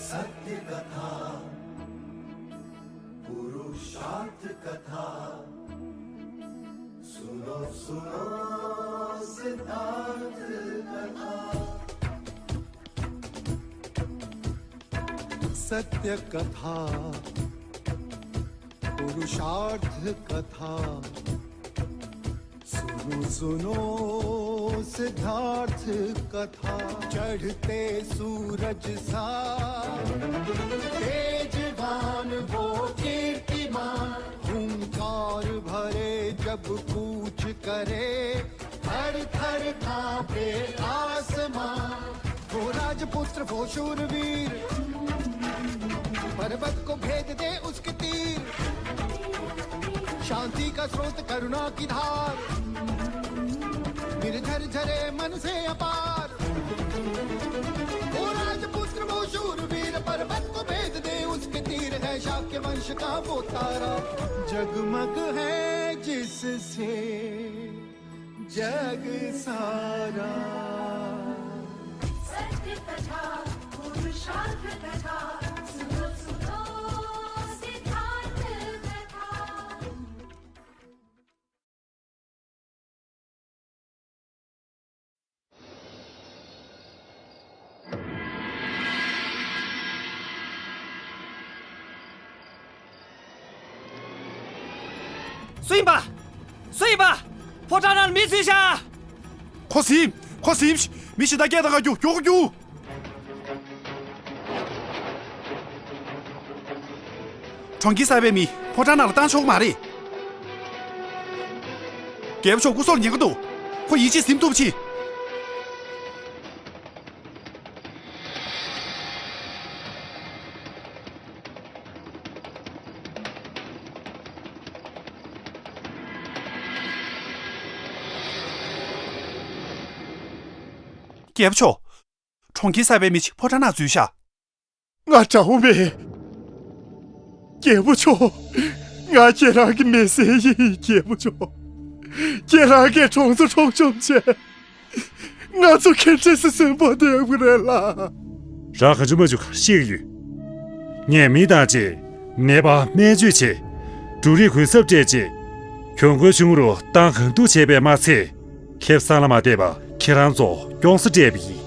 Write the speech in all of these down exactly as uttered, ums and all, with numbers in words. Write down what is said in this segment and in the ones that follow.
सत्य कथा, पुरुषार्थ कथा, सुनो सुनो सिद्धार्थ कथा। सत्य कथा, पुरुषार्थ कथा, सुनो सुनो सिद्धार्थ कथा। चढ़ते सूरज सा तेजवान वो कीर्तिमान, हुंकार भरे जब कूच करे, थर थर कांपे आसमां। वो राजपुत्र वो शूरवीर, पर्वत को भेद दे उसके तीर। शांति का स्रोत करुणा की धार, निर्झर झरे मन से अपार। वो राजपुत्र वो शूरवीर, पर्वत को भेद दे उसके तीर। है शाक्य वंश का वो तारा, जगमग है जिससे जग सारा। सत्य कथा, पुरुषार्थ कथा, सुनो सुनो सिद्धार्थ कथा। སུ་ཡིན་པ། སུ་ཡིན་པ། ཕོ་བྲང་ནང་མི་འཛུལ་ཤག་ཁོ་ཟིན། ཁོ་ཟིན། མི་གཞན་དག་སྐད་གཏོང་ག་རྒྱུགས། མགྱོགས་རྒྱུགས། གྲོང་ཁྱེར་གསར་པའི་མི་ཕོ་བྲང་ནང་ལ་བཏང་ཆོག་གི་མ་རེད། རྒྱལ་པོ་མཆོག་སྐུ་སྲོག་ཉེན་ཁ་འདུག་ཁོ་ཡིད་ཆེས་ཟིན་ཐུབ་ཆེ། རྒྱལ་པོ་མཆོག་གྲོང་ཁྱེར་གསར་པའི་མི་ཞིག་ཕོ་བྲང་ནང་འཛུལ་ཤག་ང་དགྲ་བོ་མེད། རྒྱལ་པོ་མཆོག་ང་ཁྱེད་རང་གི་མི་སེར་ཡིན། རྒྱལ་པོ་མཆོག་ཁྱེད་རང་གིས་གྲོང་ཚོ་འཕྲོག་བཅོམ་བྱས། ང་ཚོ་ག་འདྲ་སེ་གསོན་པོ་སྡོད་དགོས་རེད་ལགས། རང་ག་ཅུ་མ་ཅུ་གར་ཤེས་ཀྱི་ཡོད། ངས་མི་བཏང་བྱས། ནད་པ་སྨན་བཅོས་བྱས། འབྲུ་རིགས་གུན་གསབ་སྤྲད་བྱས། གྱོང་གུན་ཆུང་རུ་བཏང་གང་ཐུབ་བྱས་པས་མ་ཚད། ཁེ་བཟང་ལ་མ་བལྟས་པ་ཁྱེད་རང་ཚོ་སྐྱོང་ས་སྤྲད་པ་ཡིན།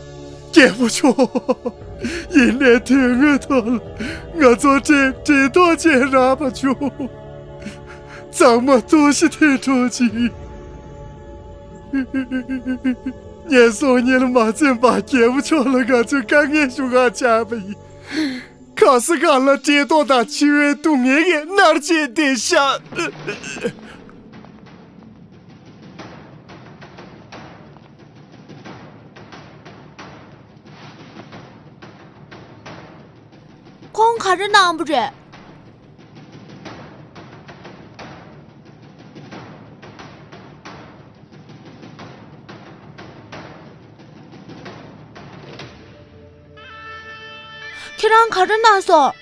རྒྱལ་པོ་མཆོག་ཡིན་ནའི་དོན་དངོས་ཐོག་ལ་ང་ཚོ་འདྲེ་འདྲེ་ཐོག་ཅེས་རག་པ་བྱུང་། གཙང་མ་ལྟོགས་ཤི་ཐལ་འགྲོ་ཅིག་ངས་སྲོག་ཉེན་ལ་མ་འཛེམས་པར་རྒྱལ་པོ་མཆོག་ལ་ང་ཚོའི་དཀའ་ངལ་ཞུ་གར་བཅར་བ་ཡིན། ག་ས་ག་ལ་འདྲེ་ཐོག་དང་འཆི་བའི་སྡུག་བསྔལ་གྱིས་མནར་བྱས་བསྡད་ཤག་ཁོང་ག་རེ་གནང་པ་རེད། ཁྱེད་རང་ག་རེ་གནང་སོང་།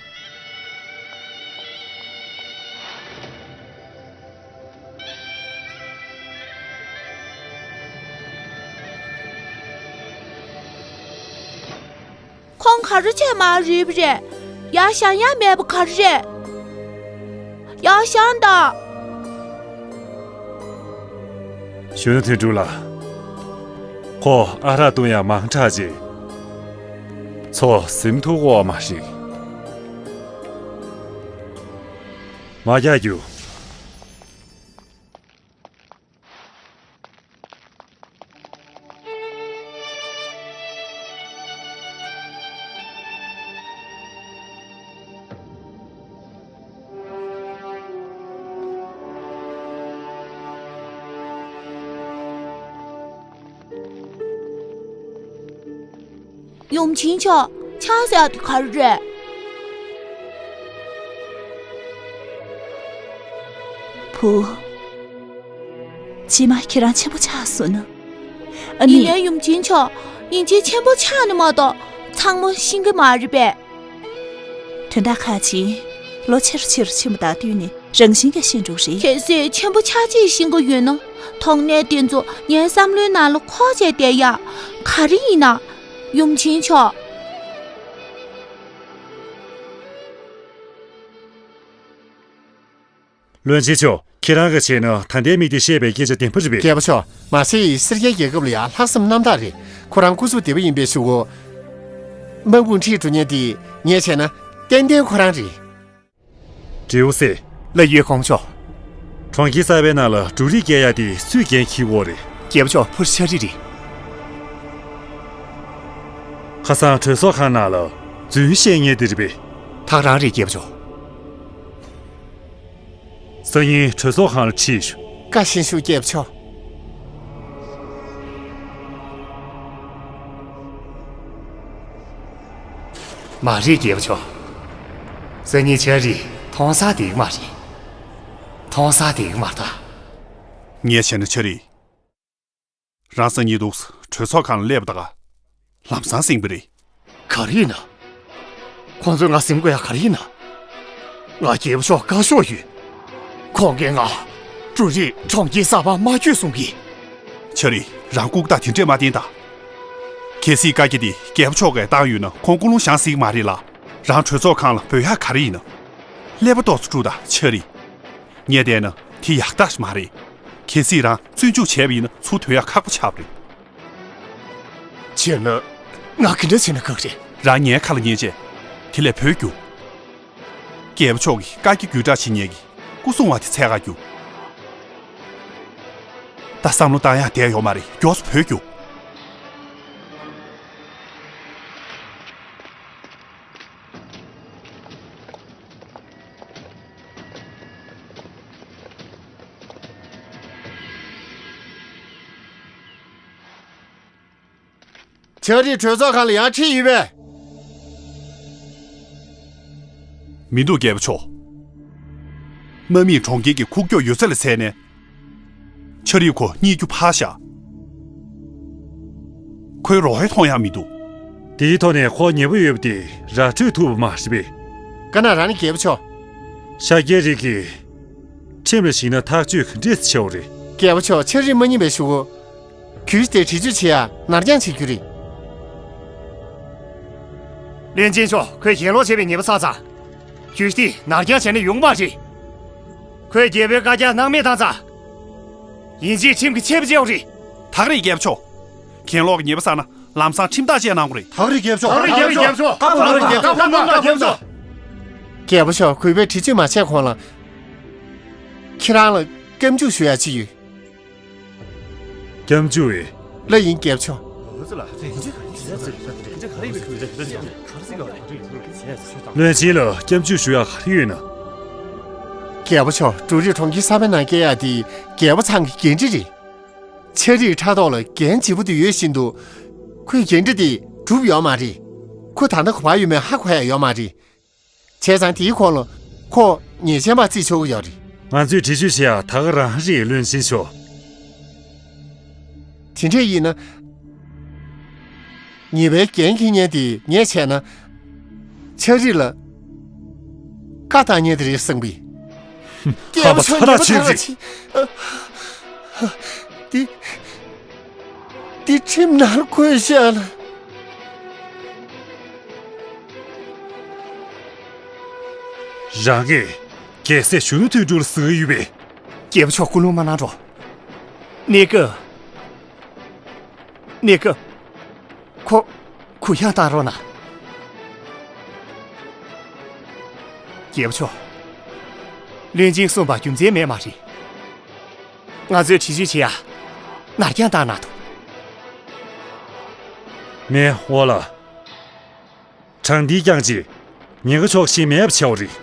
ཁོང་ག་རེ་བྱས་མ་རེད་པ་རེད། ཡར་བཞེངས་ཡ་མེད་པ་ག་རེ་རེད། ཡར་བཞེངས་དང་། གཞོན་ནུ་དོན་གྲུབ་ལགས། ཁོ་ཨ་རག་བཏུང་ཡ་མང་དྲགས་རྗེས། ཚོ་ཟིན་ཐུབ་ཀྱི་མ་རེད། མ་རྒྱག་རྒྱུ། ཡུམ་ཆེན་མཆོག་ཕྱག་ཟེར་དེ་ག་རེ་རེད། བུ། རྗེས་མ་ཁྱེད་རང་ཆེན་པོ་ཆགས་སོང་ན། ཨ་ནི། ཡིན་ནའི་ཡུམ་ཆེན་མཆོག་ཡིན་གཅིག་ཆེན་པོ་ཆགས་ནི་མ་གཏོགས་ཚང་མ་ཤེས་ཀྱི་མ་རེད་པས། དོན་དག་ཁག་ཅིག་ལོ་ཆེ་རུ་ཆེ་རུ་ཕྱིན་པ་དང་བསྟུན་ནས་རང་བཞིན་གྱིས་ཤེས་འགྲོ་རེད། གལ་སྲིད་ཆེན་པོ་ཆགས་ཅེས་ཤེས་ཀྱི་ཡོད་ན། དོགས་གནད་དེ་ཚོ་ངའི་བསམ་བློའི་ནང་ལ་འཁོར་བྱས་བསྡད་ཡ། ག་རེ་ཡིན་ན། ཡུམ་ཆེན་མཆོག་བློན་ཆེན་མཆོག་ཁྱེད་རང་གིས་བྱས་ན་ད་ལྟའི་མི་དེས་བཤད་པའི་སྐད་ཆ་བདེན་པ་རེད་པས། རྒྱལ་པོ་མཆོག་མ་སེ་ཡིས་སེར་སྐྱའི་རྒྱལ་ཁབ་ལ་ཡང་ལྷག་བསམ་རྣམ་དག་རེད། ཁོ་རང་སྐུ་གཟུགས་བདེ་པོ་ཡིན་པའི་གཞུག་གུ། དམག་དཔུང་ཁྲིད་འགྲོ་མཁན་དེ་ངས་བྱས་ན་ཏན་ཏན་ཁོ་རང་རེད། ཀྲེའུ་སེ། ལགས་ཡོད་གོང་མ་མཆོག་གྲོང་ཁྱེར་གསར་པའི་ནང་ལ་འབྲུ་རིགས་སྐྱེལ་ཡ་དེ་སུས་འགན་འཁྱེར་ཡོད་རེད། རྒྱལ་པོ་མཆོག་ཕུར་ཤ་རི་རེད། ཁ་སང་གྲོས་ཚོགས་ཁང་ནང་ལ་རྫུན་བཤད་མཁན་དེ་རེད་པས། ད་ག་རང་རེད་རྒྱལ་པོ་མཆོག་སང་ཉིན་གྲོས་ཚོགས་ཁང་ལ་ཁྲིད་ཤོག་བཀའ་བཞིན་ཞུ་རྒྱལ་པོ་མཆོག་མ་རེད་རྒྱལ་པོ་མཆོག་སང་ཉིན་ཆ་རི་མཐོང་སར་བསྡད་ཀྱི་མ་རེད། མཐོང་སར་བསྡད་ཀྱི་མ་རེད་ད། ངས་བྱས་ན་ཆ་རི། རང་སང་ཉིན་འདུག་གྲོས་ཚོགས་ཁང་ལ་སླེབས་པ་དང་། ལམ་སང་ཟིན་པ་རེད། ག་རེ་ཡིན་ན། ཁོང་ཚོས་ང་ཟིན་དགོས་ཡ་ག་རེ་ཡིན་ན། ང་རྒྱལ་པོ་མཆོག་བཀའ་ཤོག་ཡོད། ཁོང་གིས་ང་འབྲུ་རིགས་གྲོང་ཁྱེར་གསར་པར་མ་བསྐྱོད་གསུང་གི། ཆ་རི། རང་ལྐུགས་རྟགས་དེ་འདྲས་མ་བསྟན་དང་། གལ་སྲིད་བཀའ་རྒྱ་དེ་རྒྱལ་པོ་མཆོག་གིས་བཏང་ཡོད་ན་ཁོང་ཀུན་སློང་བཞེངས་སྲིད་ཀྱི་མ་རེད་ལ། རང་གྲོས་ཚོགས་ཁང་ལ་འབོད་ཡག་ག་རེ་ཡིན་ན། ཀླད་པ་ཏོག་ཙམ་དཀྲུགས་དང་ཆ་རི། ངས་བལྟས་ན་དེ་ཡག་རྟགས་ཤིག་མ་རེད། གལ་སྲིད་རང་བཙོན་འཇུག་བྱས་པ་ཡིན་ན་ཚུར་ཐོན་ཡག་ཁག་པོ་ཆགས་པ་རེད། བྱས་ན། ང་ག་འདྲ་བྱས་ན་ཁག་རེད། རང་ངའི་ཁ་ལ་ཉན་བྱས། དེ་ལས་བོད་རྒྱུགས། རྒྱལ་པོ་མཆོག་གིས་བཀའ་རྒྱ་བརྒྱུད་བསྒྲགས་བྱེད་མཁན་གྱི་སྐུ་སྲུང་བ་དེ་འཚོལ་ག་རྒྱུགས། ད་བསམ་བློ་བཏང་ཡག་བསྡད་ཡོད་མ་རེད། མགྱོགས་སུ་བོད་རྒྱུགས། ཆ་རི་གྲོས་ཚོགས་ཁང་ལ་ཡར་ཁྲིད་ཡོད་པས། མི་འདུག་རྒྱལ་པོ་མཆོག་དམག་མིས་གྲོང་ཁྱེར་གྱི་ཁུག་ཀྱོག་ཡོད་ཚད་ལ་བརྩིས་ནས། ཆ་རི་ཁོ་རྙེད་རྒྱུ་ཕར་བཞག་ཁོའི་རོ་ཧེ་མཐོང་ཡག་མི་འདུག་དེའི་ཐོག་ནས་ཁོ་ཉེ་པོ་ཡོད་པ་དེ་ར་སྤྲོད་ཐུབ་པ་མ་རེད་པས། ག་ན་ར་ནི་རྒྱལ་པོ་མཆོག་ཤཱཀྱའི་རིགས་ཀྱིས་ཁྲིམས་ལ་གཞིགས་ན་ཐག་གཅོད་ག་འདྲས་བྱེད་འོ་རེད། རྒྱལ་པོ་མཆོག་ཆ་རི་མ་ཉན་པའི་གཞུག་གུ། གྱོད་གཞི་དེ་བེད་སྤྱོད་བྱེད་ཡ་ནར་འགྱངས་བྱེད་རྒྱུ་རེད། བློན་ཆེན་མཆོག་ཁོས་གྱེན་ལོག་བྱས་པའི་ཉེས་པ་བསགས་ཙང་། གྱོད་གཞི་དེ་ནར་འགྱངས་བྱས་ན་ཡོང་གི་མ་རེད། ཁོས་རྒྱལ་པོའི་བཀའ་རྒྱ་སྣང་མེད་བཏང་ཙང་། ཡིན་གཅིག་ཁྲིམས་ཀྱི་ཆད་པ་བཅད་དགོས་རེད། ད་ག་རེད་རྒྱལ་པོ་མཆོག་གྱེན་ལོག་གི་ཉེས་པ་བསགས་ན་ལམ་སང་ཁྲིམས་ཐག་བཅད་གནང་དགོས་རེད། ད་ག་རེད་རྒྱལ་པོ་མཆོག་ད་ག་རེད་རྒྱལ་པོ་མཆོག་རྒྱལ་པོ་མཆོག་གུས་པས་འདྲི་གཅོད་མ་བྱས་གོང་ལ། ཁྱེད་རང་ལ་སྐྱབས་འཇུག་ཞུ་ཡ་ཅིག་ཡོད། སྐྱབས་འཇུག་ཨེ། ལགས་ཡིན་རྒྱལ་པོ་མཆོག་བློན་ཆེན་ལ་སྐྱབས་འཇུག་ཞུ་ཡག་ག་རེ་ཡོད་ན། རྒྱལ་པོ་མཆོག་འབྲུ་རིགས་གྲོང་ཁྱེར་གསར་པའི་ནང་སྐྱེལ་ཡག་དེ་རྒྱལ་པོ་ཚང་གི་འགན་འཁྲི་རེད། ཆ་རིའི་ཕྲག་ཐོག་ལ་འགན་ལྗིད་པོ་དེ་ཡོད་བཞིན་དུ། ཁོས་འགན་འཁྲི་དེ་བསྒྲུབས་ཡོད་མ་རེད། ཁོ་ད་ལྟ་ག་པར་ཡོད་མེད་ཧ་གོ་ཡ་ཡོད་མ་རེད། བྱས་ཙང་དེའི་གོང་ལ་ཁོ་ཉེས་ཅན་པ་བརྩི་ཆོག་གི་ཡོད་རེད། ང་ཚོས་འདྲི་གཅོད་བྱེད་ཡག་ད་ག་རང་རེད་བློན་ཆེན་མཆོག་དེ་འདྲ་ཡིན་ན། ཉེས་པའི་འགན་འཁྱེར་མཁན་དེ་ངས་བྱས་ན། ཆ་རིག་ལ་བཀའ་བཏང་མཁན་དེ་རེད་བསམ་གི། རྒྱལ་པོ་མཆོག་ཉེས་པ་ཐག་ཆོད་ཅིག་འདི། འདི་ཁྲིམས་ནང་ལ་འཁོད་བཞག་ལ། རང་གིས་རྒྱལ་སྲས་གཞོན་ནུ་དོན་གྲུབ་ལ་ཟེར་གི་ཡོད་པས། རྒྱལ་པོ་མཆོག་སྐུ་རླུང་མ་གནང་རོགས། གནས་སྐབས། གནས་སྐབས། ཁོ། གུ་ཡངས་བཏང་རོགས་གནང་། རྒྱལ་པོ་མཆོག་བློན་ཆེན་གསུངས་པ་རྒྱུ་མཚན་མེད་མ་རེད། ང་ཚོས་འདྲི་གཅོད་བྱེད་ཡ། ནར་འགྱངས་བཏང་གནང་ཐུབ། མེ་ཨོ་ལ། དྲང་བདེན་རྐྱང་རྗེས། ཉེན་ཁ་ཕྱོགས་ཤིག་མེད་པ་བྱའོ་རེད།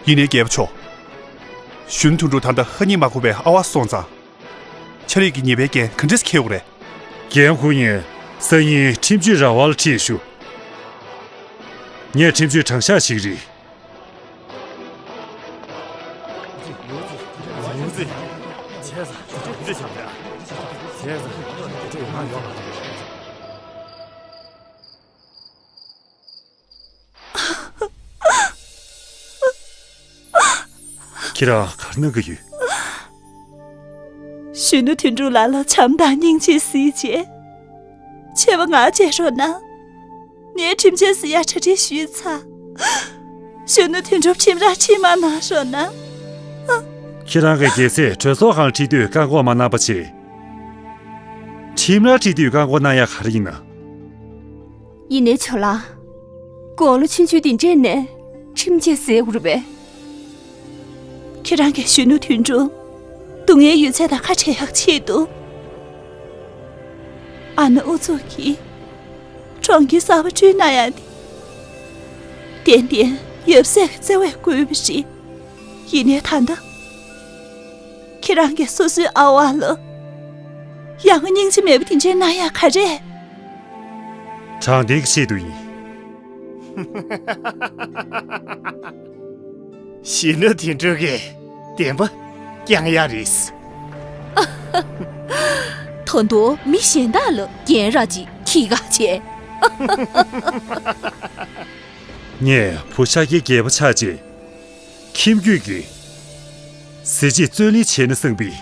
ཡིན་ནའི་རྒྱལ་པོ་མཆོག་གཞོན་དོན་གྲུབ་ད་ལྟ་ཧ་ཉིན་མ་གོ་བའི་ཨ་བ་སོང་ཙང་། ཆ་རིག་གི་ཉེས་པའི་འགན་ག་འདྲས་འཁྱེར་དགོས་རེད། འགན་འཁུར་མཁན་སང་ཉིན་ཁྲིམས་གཅོད་ར་བ་ལ་ཁྲིད་ཞུ། ངས་ཁྲིམས་གཅོད་དྲང་གཞག་ཞིག་རེད། ཁྱེད་རང་ག་རེ་གནང་གི་ཡོད། གཞོན་ནུ་དོན་གྲུབ་ལགས་ལ་བྱམས་དང་སྙིང་རྗེ་གཟིགས་རྗེས། ཆེ་བ་ང་བྱེད་རོགས་གནང་། ངས་ཁྲིམས་ཆད་ཟེར་ཡ་གྲ་སྒྲིག་ཞུས་ཚར། གཞོན་ནུ་དོན་གྲུབ་ཁྲིམས་ར་ཁྲིད་མ་གནང་རོགས་གནང་། ཁྱེད་རང་གི་རྒྱལ་སྲས་གྲོས་ཚོགས་ཁང་ཁྲིད་དུས་བཀག་འགོག་མ་གནང་པ་བྱས། ཁྲིམས་ར་ཁྲིད་དུས་བཀག་འགོག་གནང་ཡག་ག་རེ་ཡིན་ན། ཡིན་ནའི་ཇོ་ལགས། དགུང་ལོ་ཆུང་ཆུང་འདི་འདྲས་ནས་ཁྲིམས་བཅད་ཟེར་དགོས་རེད་པས། ཁྱེད་རང་གི་གཞོན་ནུ་དོན་གྲུབ་སྡུག་བསྔལ་ཡོད་ཚད་དང་ཁ་བྲལ་ཡག་ཆེད་དུ། ཨ་ནེ་ཨུ་ཚུགས་ཀྱིས་གྲོང་ཁྱེར་གསར་པ་བསྐྲུན་གནང་ཡག་འདི། ཏན་ཏན་ཡབ་སྲས་ཀྱི་བརྩེ་བས་བསྐུལ་བ་རེད། ཡིན་ནའི་ད་ལྟ་ཁྱེད་རང་གིས་སོ་སོའི་ཨ་ཝ་ལ་ཡང་སྙིང་རྗེ་མེད་པ་དེ་འདྲའི་གནང་ཡག་ག་རེ། དྲང་བདེན་གྱི་ཆེད་དུ་ཡིན། གཞོན་ནུ་དོན་གྲུབ་ཀྱིས་བདེན་པ་བསྐྱང་ཡག་རེད། ད་དུང་མི་གཞན་དག་ལ་རྒན་ར་ཅིག་ཁྱི་ག་བྱས། ངས་བུ་ཤཱཀྱའི་རྒྱལ་པོ་ཆགས་རྗེས། ཁྱིམ་རྒྱུད་ཀྱི་གཟི་བརྗིད་བརྩོན་ལེན་བྱས་ན་བསམ་པའི།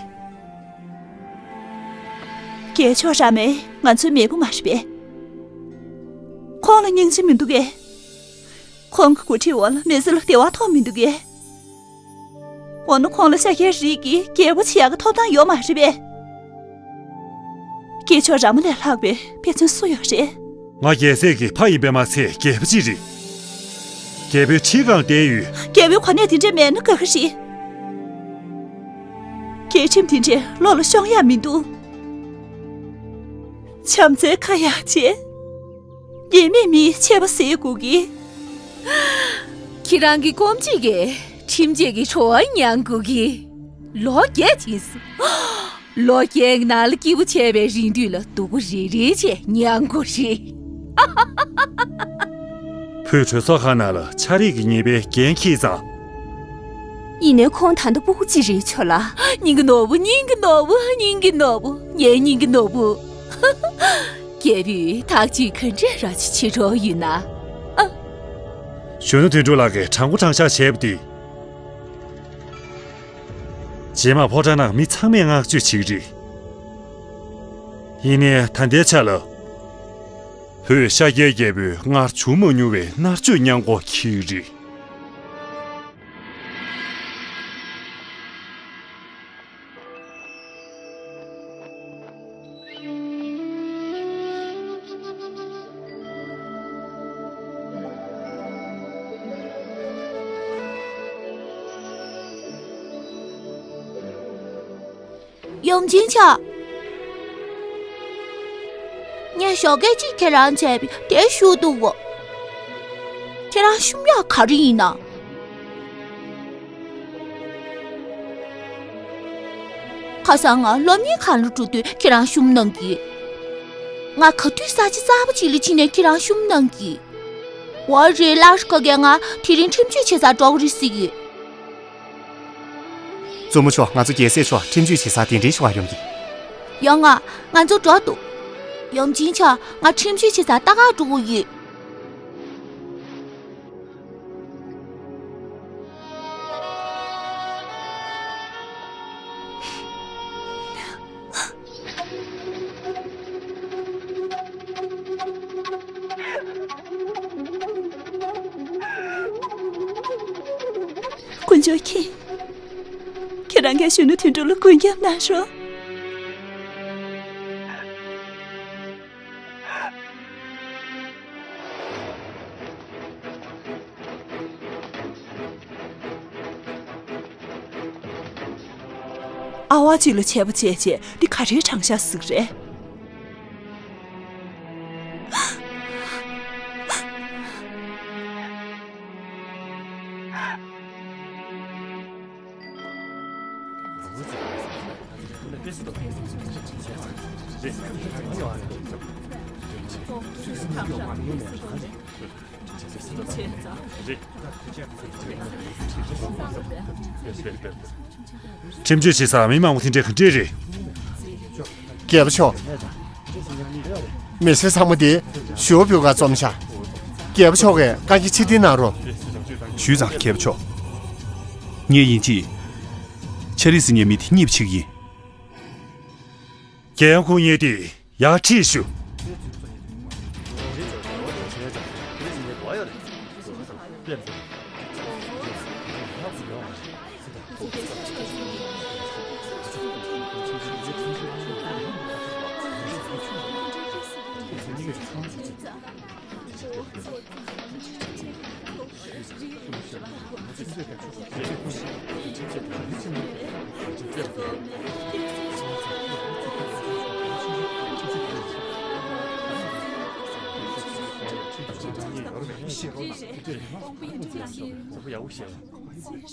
རྒྱལ་མཆོག་རཱ་མ་ང་ཚོའི་མེས་པོ་མ་རེད་པས། ཁོང་ལ་སྙིང་རྗེ་མི་འདུག་གས། ཁོང་གི་འགོ་ཁྲིད་འོག་ལ་མི་ཚེ་ལ་བདེ་བ་ཐོབ་མི་འདུག་གས། འོ་ན་ཁོང་ལ་ཤཱཀྱའི་རིགས་ཀྱི་རྒྱལ་པོ་བྱེད་ཡག་གི་ཐོབ་ཐང་ཡོད་མ་རེད་པས། རྒྱལ་མཆོག་རཱ་མ་ལས་ལྷག་པའི་དཔེ་མཚོན་སུ་ཡོད་རེད། ང་རྒྱལ་སྲས་ཀྱི་ཕ་ཡིན་པས་མ་ཚད་རྒྱལ་པོ་གཅིག་རེད། རྒྱལ་པོའི་ཁྲི་སྒང་བསྡད་ཡོད། རྒྱལ་པོའི་གོ་གནས་དེ་འདྲས་མེད་ན་དགའ་གི་རེད། རྒྱལ་ཁྲིམས་དེ་འདྲས་བློ་ལ་ཤོང་ཡག་མི་འདུག་བྱམས་བརྩེའི་ཁ་ཡག་བྱས། ཉེས་མེད་མིའི་ཆད་པ་སེལ་དགོས་ཀྱི། ཁྱེད་རང་གི་སྐོམ་བྱེད་ཀྱི་ཁྲིམས་བཅད་ཀྱི་བྲོ་བ་མྱང་དགོས་ཀྱི། ལོ་བརྒྱད་ཕྱིན་སོང་། ལོ་བརྒྱད་ནང་ལ་སྐྱིད་པོ་བྱས་པའི་རིང་དུས་ལ་སྡུག་པོ་རེ་རེ་བྱས་མྱང་དགོས་རེད། བུས་གྲོས་ཚོགས་ཁང་ནང་ལ་ཆ་རིག་གི་ཉེས་པའི་འགན་འཁྱེར་ཙང་། ཡིན་ནའི་ཁོང་ད་ལྟ་སྤུ་གུ་གཅིག་རེད་ཆོག་ལ། སྙིང་གི་ནོར་བུ། སྙིང་གི་ནོར་བུ། སྙིང་གི་ནོར་བུ། ངའི་སྙིང་གི་ནོར་བུ། རྒྱལ་པོས་ཐག་གཅོད་ག་འདྲས་ར་ཅིག་བྱེད་རོགས་ཡོད་ན། ཨ། གཞོན་ནུ་དོན་གྲུབ་ལགས་ཀྱིས་དྲང་པོ་དྲང་བཞག་བྱས་པ་འདི། རྗེས་མ་ཕོ་བྲང་ནང་མི་ཚང་མས་བསྔགས་བརྗོད་བྱེད་ཀྱི་རེད། ཡིན་ནའི་ད་ལྟའི་ཆ་ལ། བོད་ཤཱཀྱའི་རྒྱལ་པོས་སྔར་བྱུང་མ་མྱོང་བའི་མནར་གཅོད་མྱངས་དགོས་ཀྱི་རེད། ཡུམ་ཆེན་ཆ། ངས་ཞོགས་ཀས་གཅིག་ཁྱེད་རང་བྱས་པས་དེ་ཞུ་འདུག་གོ། ཁྱེད་རང་བཤུམ་ཡག་ག་རེ་ཡིན་ན། ཁ་སང་ང་སློབ་གཉེར་ཁང་ལ་འགྲོ་དུས་ཁྱེད་རང་བཤུམ་གནང་གི། ང་ག་དུས་ས་ཆ་གསར་པ་ཅིག་ལ་ཕྱིན་ནས་ཁྱེད་རང་བཤུམ་གནང་གི། འོ་རེད། ལགས་སོ། ཁ་སྐད་ང་དེ་རིང་ཁྲིམས་གཅོད་བྱེད་སར་འགྲོ་གི་རེད་ཟེར་གི། གཙོ་མོ་མཆོག་ང་ཚོ་རྒྱལ་སྲས་མཆོག་ཁྲིམས་གཅོད་བྱེད་སར་གདན་འདྲེན་ཞུ་བར་ཡོང་གི། ཡོང་ང་། ང་ཚོ་འགྲོ་འདུག་ཡུམ་ཆེན་ཆ། ང་ཁྲིམས་གཅོད་བྱེད་སར་ལྟ་ག་འགྲོ་གི་ཡོད། དཀོན་མཆོག་མཁྱེན། ཁྱེད་རང་གིས་གཞོན་ནུ་དོན་གྲུབ་ལ་མགོན་སྐྱབས་གནང་རོགས། ཨ་ཝ་གཅིག་ལ་ཆད་པ་བཅད་བྱས་འདི་ག་རེའི་དྲང་བཞག་ཟིག་རེད། ཁྲིམས་གཅོད་བྱེད་སར་མི་མང་པོ་དེ་འདྲས་ག་འདྲས་རེད། རྒྱལ་པོ་མཆོག་མི་སེར་ཚང་མ་དེ་ཞུ་བ་ཕུལ་ག་འཛོམས་ཤག་རྒྱལ་པོ་མཆོག་གིས་བཀའ་འགྱུར་ཕྱིར་འཐེན་གནང་རོགས། ཞུས་ཙང་རྒྱལ་པོ་མཆོག་ངས་ཡིན་གཅིག་ཆ་རིག་ཟེར་མཁན་མི་དེ་རྙེད་པ་བྱེད་ཀྱི་ཡིན། རྒྱལ་ཡུམ་ཁོང་རྙེད་དུས་ཡར་ཁྲིད་ཞུ། ཁྱེད་རང་གིས་ཁྲིམས་གཅོད་བྱེད་སར་འགྲོ་གི་ཡོད་ན།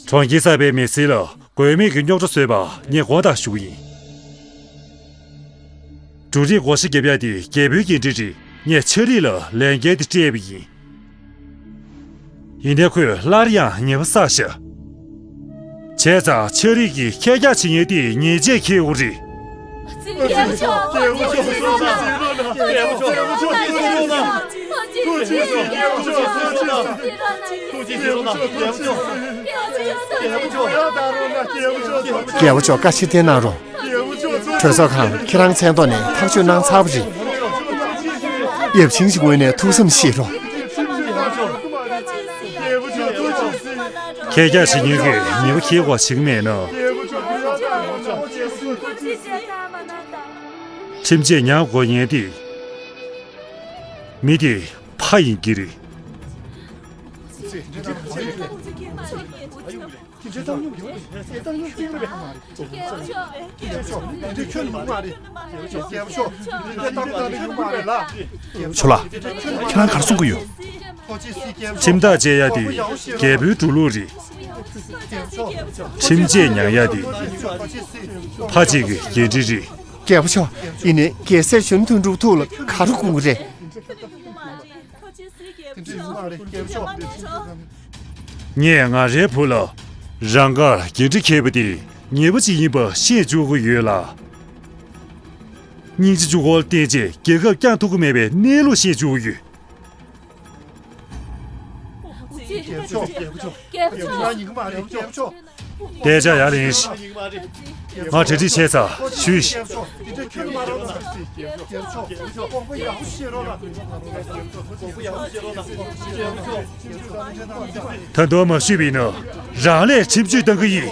གྲོང་ཁྱེར་གསར་པའི་མི་སེར་ལ་དགོས་མེད་ཀྱི་རྙོག་དྲ་བཟོས་པ་ངས་དགོངས་དག་ཞུ་གི་ཡིན། འབྲུ་རིགས་བགོ་བཤའ་རྒྱབ་ཡ་དེ་རྒྱལ་པོའི་འགན་འཁྲི་རེད། ངས་ཆ་རིག་ལ་ལས་འགན་དེ་སྤྲད་པ་ཡིན། ཡིན་ནའི་ཁོས་སླར་ཡང་ཉེས་པ་བསགས་ཤག་བྱས་ཙང་ཆ་རིག་གིས་ཁས་རྒྱག་བྱེད་མཁན་དེ་ཉེས་ཆད་འཁྱེར་དགོས་རེད། རྒྱལ་པོ་མཆོག་བཀའ་ཕྱིར་བསྟན་གནང་རོགས། གྲོས་ཚོགས་ཁང་ཁྱེད་རང་མཚན་ཐོག་ནས་ཐག་གཅོད་གནང་ཚར་བ་རེད། ཡབ་ཆེན་གྱི་ངོས་ནས་ཐུགས་བསམ་བཞེས་རོགས། ཁྱེད་ཅག་བྱེད་མཁན་གྱི་ཉེས་པ་འཁྱེར་དགོས་བྱེད་ཀྱི་མེད་ན། ཁྲིམས་ཆད་མྱངས་དགོས་ཉེན་དེ། མི་དེ་ཕ་ཡིན་གྱི་རེད། ཆོ་ལགས། ཁྱེད་རང་ག་རེ་གསུང་གི་ཡོད། ཁྲིམས་ཐག་བཅད་ཡ་དེ་རྒྱལ་པོའི་འགྲོ་ལུགས་རེད། ཁྲིམས་ཆད་མྱངས་ཡ་དེ་ཕ་གཅིག་གི་འགན་འཁྲི་རེད། རྒྱལ་པོ་མཆོག་ཡིན་ནའི་རྒྱལ་སྲས་གཞོན་ནུ་དོན་གྲུབ་ཐུགས་ལ་ག་རེ་དགོངས་ཀྱི་རེད། ངས་ང་རའི་བུ་ལ་རང་དགར་འགན་འཁྲི་འཁྱེར་བ་དེ་ཉེས་པ་ཅིག་ཡིན་པ་ཤེས་བཅུག་གི་ཡོད་ལ། སྙིང་རྗེ་གཅིག་པོ་ལ་བརྟེན་བྱས་རྒྱལ་ཁབ་བསྐྱངས་ཐུབ་ཀྱི་མེད་པའི་གནས་ལུགས་ཤེས་བཅུག་གི་ཡོད། རྒྱལ་པོ་མཆོག་རྒྱལ་པོ་མཆོག་རྒྱལ་པོ་མཆོག་ཡིན་གྱི་མ་རེད། རྒྱལ་པོ་མཆོག་དེ་ཅག་ཡར་ལེན་ཞིག་ང་གྲ་སྒྲིག་བྱས་ཚར། ཞུས་ཤིག་ད་དུང་མ་ཞུས་པ་ཡིན་ན་རང་ལས་ཁྲིམས་གཅོད་གཏང་གི་ཡིན།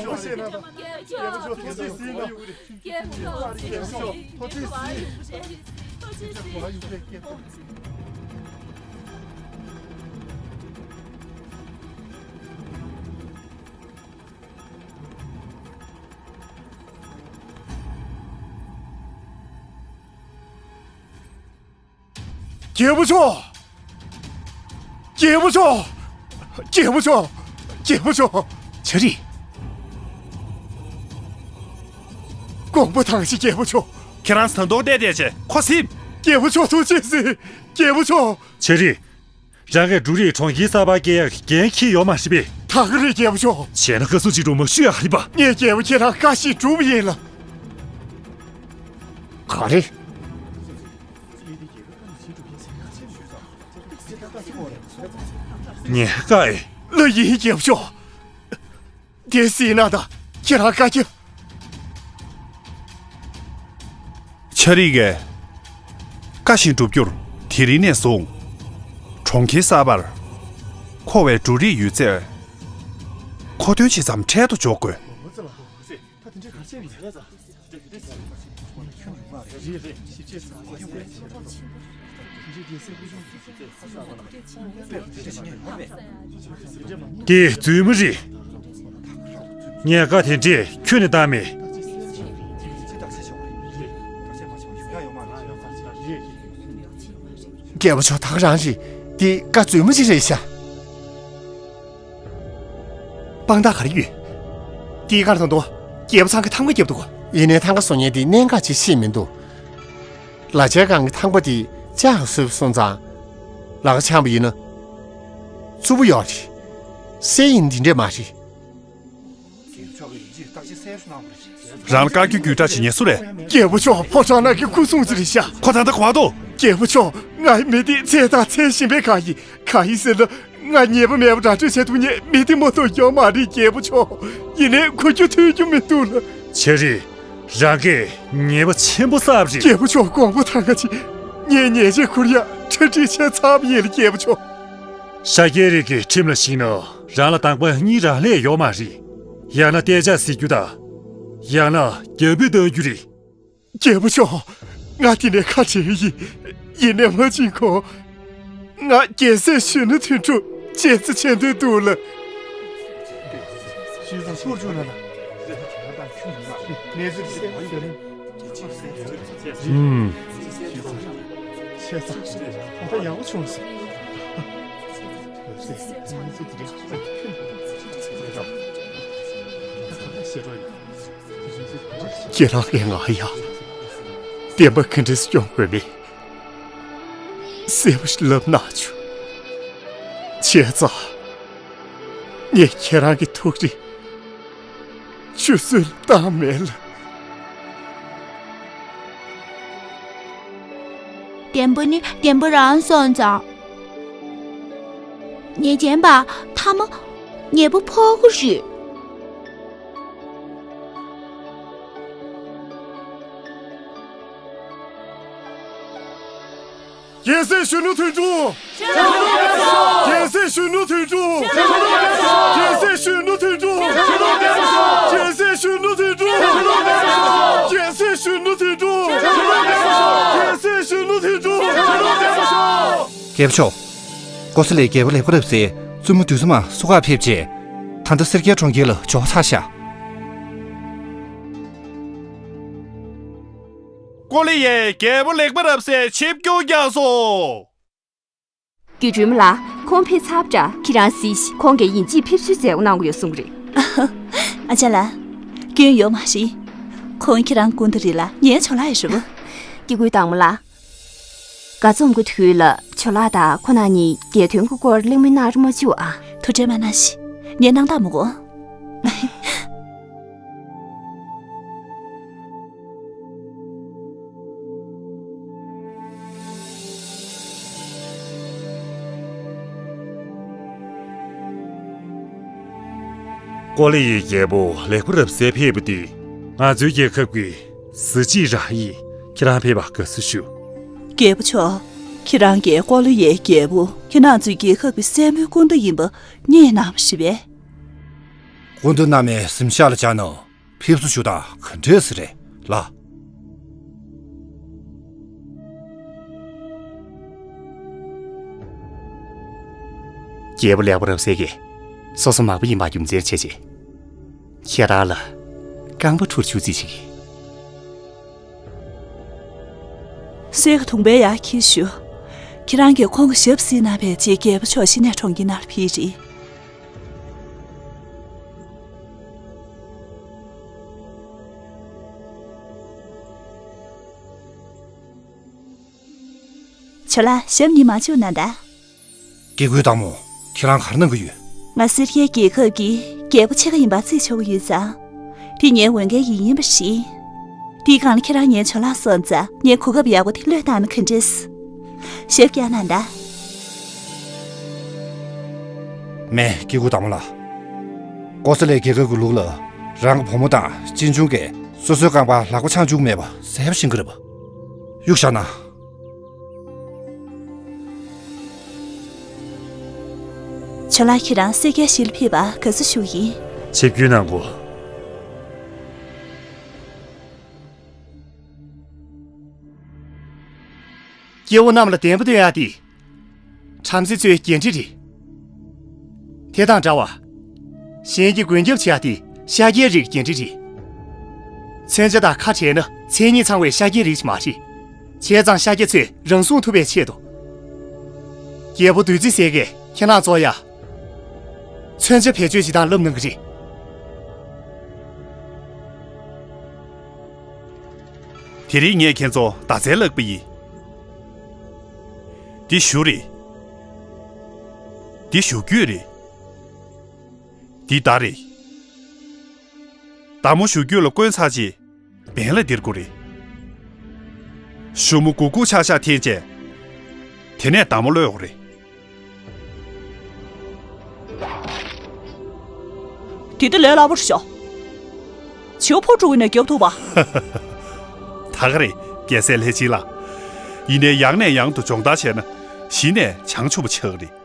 རྒྱལ་པོ་མཆོག་རྒྱལ་པོ་མཆོག་རྒྱལ་པོ་མཆོག་རྒྱལ་པོ་མཆོག་ཆ་རིག་དགོངས་པ་དྭངས་ཤིག་རྒྱལ་པོ་མཆོག་ཁྱེད་རང་ད་དུང་བལྟས་བསྡད་བྱས་ཁོ་གཟིམ། རྒྱལ་པོ་མཆོག་ཐུགས་རྗེ་གཟིགས། རྒྱལ་པོ་མཆོག་ཆ་རིག་རང་གིས་འབྲུ་རིགས་གྲོང་ཁྱེར་གསར་པར་སྐྱེལ་ཡག་འགན་འཁྱེར་ཡོད་མ་རེད་པས། ད་ག་རེད་རྒྱལ་པོ་མཆོག་བྱས་ན་བཀའ་ཟུར་ཅིག་རུ་མ་ཞུ་ཡག་རེད་པ། ངས་རྒྱལ་པོ་ཁྱེད་རང་བཀའ་བཞིན་སྒྲུབ་ཡིན་ལ། ག་རེ། ངས་བཀའ་ཨེ། ལགས་ཡིན་རྒྱལ་པོ་མཆོག་དེ་སྲིད་ན་ད་ཁྱེད་རང་བཀའ་རྒྱ། ཆ་རིག་གིས་བཀའ་བཞིན་བསྒྲུབ་རྒྱུར་དེ་རིང་ནས་བཟུང་གྲོང་ཁྱེར་གསར་པར་མཁོ་བའི་འབྲུ་རིགས་ཡོད་ཚད་མཁོ་འདོན་ཇི་ཙམ་འཕྲལ་དུ་འཇོག་དགོས། དེ་རྫུན་མ་རེད། ངས་བཀའ་དེ་འདྲས་ཁྱོན་ནས་བཏང་མེད། རྒྱལ་པོ་མཆོག་ད་ག་རང་རེད། དེ་བཀའ་རྫུན་མ་ཅིག་རེད་ཤག་དཔང་རྟགས་ག་རེ་ཡོད། དེའི་ཁར་དང་དུ་རྒྱལ་པོ་ཚང་གི་ཐང་ག་བརྒྱབ་འདུག་ཡིན་ནའི་ཐང་ག་བཟོ་མཁན་དེ་གནད་འགག་ཅིག་ཤེས་མི་འདུག་ལ་ཆའི་སྒང་གི་ཐང་པ་དེ་ལྕགས་བཟོས་སོང་ཙང་། ལག་ཆང་པ་ཡིན་ན། རྩུབ་པོ་ཡོད་རེད། གསེར་ཡིན་འདི་འདྲས་མ་རེད། རང་ལ་བཀའ་བཀྱོན་རྒྱུད་གྲགས་བྱེད་མཁན་སུ་རེད། རྒྱལ་པོ་མཆོག་ཕོ་བྲང་ནང་གི་སྐུ་སྲུང་ཅིག་རེད་ཤག་ཁོ་ད་ལྟ་ག་པར་འདུག་རྒྱལ་པོ་མཆོག་ང་མི་དེ་འཚོལ་དང་འཚོལ་བཞིན་པའི་གང་ཡིན་གང་ཡིན་ཟེར་ན། ང་ཉེས་པ་མེད་པ་ར་སྤྲོད་བྱེད་ཐུབ་མཁན་མི་དེ་མ་གཏོགས་ཡོད་མ་རེད་རྒྱལ་པོ་མཆོག་ཡིན་ནའི་གོ་རྒྱུ་ཐོས་རྒྱུ་མི་འདུག་ལ། ཆ་རིག་རང་གིས་ཉེས་པ་ཆེན་པོ་བསགས་པ་རེད། རྒྱལ་པོ་མཆོག་དགོངས་པ་དྭངས་ཀ་ཅིག་ངས་ཉེས་ཆད་ཁུར་ཡག་གྲ་སྒྲིག་བྱས་ཚར་བ་ཡིན་ལ་རྒྱལ་པོ་མཆོག་ཤཱཀྱའི་རིགས་ཀྱི་ཁྲིམས་ལ་གཞིགས་ན་རང་ལ་དང་པ་གཉིས་རག་ལས་ཡོད་མ་རེད། ཡང་ན་གཏན་འཇགས་སྲིད་རྒྱུ་དང་། ཡང་ན་རྒྱལ་པོས་གཏང་རྒྱུ་རེད། རྒྱལ་པོ་མཆོག་ང་འདི་ནས་ཁ་བྲལ་ཡིན། ཡིན་ནའི་མ་བྱིན་གོང་། ང་རྒྱལ་སྲས་གཞོན་ནུ་དོན་གྲུབ་མཇལ་རྩིས་བྱེད་འདོད་འདུག་ལགས། ཨུམ། ཁྱེད་རང་གིས་ང་ཡང་བདེན་པ་ག་འདྲས་སེ་སྐྱོང་དགོས་མིན་གསལ་པོ་ཞིག་ལབ་གནང་བྱུང་། བྱས་ཙང་ངས་ཁྱེད་རང་གི་ཐུགས་རེ་ཆུད་ཟོས་ལ་བཏང་མེད་ལགས། བདེན་པ་ནི་བདེན་པ་རང་སོང་ཙང་། ཉེས་ཅན་པ་མཐའ་མ་ཉེས་པ་ཕོག་གི་རེད། རྒྱལ་སྲས་གཞོན་ནུ་དོན་གྲུབ། རྒྱལ་སྲས་གཞོན་ནུ་དོན་གྲུབ། རྒྱལ་སྲས་གཞོན་ནུ་དོན་གྲུབ། རྒྱལ་སྲས་གཞོན་ནུ་དོན་གྲུབ། རྒྱལ་སྲས་གཞོན་ནུ་དོན་གྲུབ། རྒྱལ་སྲས་གཞོན་ནུ་དོན་གྲུབ། རྒྱལ་སྲས་གཞོན་ནུ་དོན་གྲུབ། རྒྱལ་སྲས་གཞོན་ནུ་དོན་གྲུབ། རྒྱལ་པོ་མཆོག། ཀོ་ས་ལའི་རྒྱལ་པོ་ལེགས་པར་རབ་གསལ་བཙུན་མོ་བདུད་ཚང་མ་བསུ་གར་ཕེབས་རྗེས། ད་ལྟ་སེར་སྐྱའི་གྲོང་ཁྱེར་ལ་འབྱོར་ཚར་ཤག། ཀོ་ལི་ཡའི་རྒྱལ་པོ་ལེགས་པར་རབ་གསལ་ཆིབས་བསྒྱུར་བསྐྱངས་སོང་། དགེ་སྒྲོལ་མ་ལགས། ཁོང་ཕེབས་ཚར་བ་འདྲ། ཁྱེད་རང་གཟིགས་ཤིག། ཁོང་གིས་ཡིན་གཅིག་ཕེབས་བསུའི་མཛད་སྒོ་གནང་གི་ཡོད་གསུངས་རེད། ཨ་ཅག་ལགས། སྐྱོན་ཡོད་མ་རེད། ཁོང་ཁྱེད་རང་སྐུ་ཟླ་རེད་ལ་ངའི་ཇོ་ལགས་ཡིན་རེད་པ། སྐྱེ་དགུའི་བདག་མོ་ལགས། དགའ་འཛོམས་ཀྱི་དུས་ལ་ཇོ་ལགས་དང་ཁོ་རང་གཉིས་རྒྱལ་དོན་གྱི་སྐོར་གླེང་མོལ་གནང་རོགས་མ་བྱེད་ཨ། ཐུགས་ཁྲལ་མ་གནང་ཞིག། ངས་སྣང་དག་མི་དགོས། ཀོ་ལི་ཡའི་རྒྱལ་པོ་ལེགས་པར་རབ་གསལ་ཕེབས་པ་དེ་ང་ཚོའི་རྒྱལ་ཁབ་ཀྱི་གཟི་བརྗིད་རང་ཡིན། ཁྱེད་རང་ཕེབས་པར་དགའ་བསུ་ཞུ། རྒྱལ་པོ་མཆོག། ཁྱེད་རང་གིས་ཀོ་ལི་ཡའི་རྒྱལ་པོ་ཁྱེད་རང་ཚོའི་རྒྱལ་ཁབ་ཀྱི་སྲས་མོའི་སྐུ་ཟླ་ཡིན་པ་རྙེད་གནང་བ་རེད་པས། སྐུ་ཟླ་རྣམས་ནས་གཟིམ་ཤག་ལ་བཅར་ན་ཕེབས་བསུ་ཞུ་སྟངས་ག་འདྲས་སེ་རེད་ལགས། རྒྱལ་པོ་ལེགས་པར་རབ་གསལ་གྱིས་སོ་སོ་མག་པ་ཡིན་པ་རྒྱུ་མཚན་བྱས་རྗེས། ཁྱེད་རང་ལ་རྐང་པ་འཁྲུར་ཆུག་རྩིས་བྱེད་ཀྱི། གསེར་གྱི་དུང་པའི་ཡར་འཁྱེར་ཞུ། ཁྱེད་རང་གིས་ཁོང་གི་ཞབས་བསིལ་གནང་བའི་རྗེས་རྒྱལ་པོ་མཆོག་གཞི་ནས་གྲོང་ཁྱེར་ནང་ལ་ཕེབས་རེད། ཇོ་ལགས། ཞབས་གཉིས་མ་བཅུག་ན་ད། སྐྱེ་དགུའི་བདག་མོ། ཁྱེད་རང་ག་རེ་གནང་གི་ཡོད། ང་སེར་སྐྱའི་རྒྱལ་ཁབ་ཀྱི་རྒྱལ་པོ་ཕྱེད་ཀ་ཡིན་པ་རྩིས་ཆོག་གི་ཡོད་ཙང་། དེ་ངའི་འོས་འགན་ཡིན་ཡིན་པ་རེད། དེའི་སྒང་ལ་ཁྱེད་རང་ངའི་ཇོ་ལགས་སོང་ཙང་ངས་གོ་སྐབས་ཡག་པོ་དེ་བློས་བཏང་ན་ག་འདྲས། ཞབས་བཀྱག་གནང་ད། མེད། སྐྱེ་དགུའི་བདག་མོ་ལགས། ཀོ་ས་ལའི་རྒྱལ་ཁབ་ཀྱི་ལུགས་ལ་རང་གི་བུ་མོ་དང་གཅེན་གཅུང་གིས་སོ་སོའི་རྐང་པར་ལག་པ་འཆང་བཅུག་མེད་པ་གསལ་པོ་ཤེས་ཀྱི་རེད་པ། གཡུག་བཞག་ན། ཇོ་ལགས། ཁྱེད་རང་སེར་སྐྱའི་གཞིས་ལ་ཕེབས་པར་དགའ་བསུ་ཞུ་གི་ཡིན། ཆིབས་བསྒྱུར་གནང་གོ། སྐྱེ་བོ་རྣམས་ལ་བདེན་པ་སྟོན་ཡག་དེ། བྲམ་ཟེ་ཚོའི་འགན་འཁྲི་རེད། དེ་དང་འདྲ་བར། གཞན་གྱི་མགོན་སྐྱབས་བྱེད་ཡག་དེ་ཤཱཀྱའི་རིགས་འགན་འཁྲི་རེད། མཚོན་ཆ་དང་ཁ་བྲལ་ན་མཚན་ཉིད་ཚང་བའི་ཤཱཀྱའི་རིགས་ཤིག་མ་རེད། བྱས་ཙང་ཤཱཀྱ་ཚོས་རང་སྲུང་ཐུབ་པའི་ཆེད་དུ། རྒྱལ་པོ་བདུད་རྩི་ཟེར་གྱིས་ཁྱེད་རང་ཚོར་ཡང་མཚོན་ཆ་བེད་སྤྱོད་བྱེད་སྟངས་བསླབ་གནང་གི་རེད། དེ་རིང་ངས་ཁྱེད་ཚོ་མདའ་རྩལ་བསླབ་པ་ཡིན། འདི་གཞུ་རེད། འདི་གཞུ་རྒྱུད་རེད། འདི་མདའ་རེད། མདའ་མོ་གཞུ་རྒྱུད་ལ་བསྐོན་ཚར་རྗེས་འབེན་ལ་ལྡིར་དགོས་རེད། གཞུ་མོ་གུག་གུག་ཆག་ཆག་འཐེན་བྱས། དེ་ནས་མདའ་མོ་གློད་དགོས་རེད། དེ་འདྲ་ལས་སླ་པོ་རེད་ཤག། བྱིའུ་ཕོ་ཕྲུག་ཡིན་ན་རྒྱོབ་ཐུབ་པ། ད་ག་རེད། རྒྱལ་སྲས་ལྷས་བྱིན་ལགས། ཡིན་ནའི་ཡང་ནས་ཡང་དུ་སྦྱོང་བརྡར་བྱས་ན་གཞི་ནས་བྱང་ཆུབ་པ་ཆགས་ཀྱི་རེད།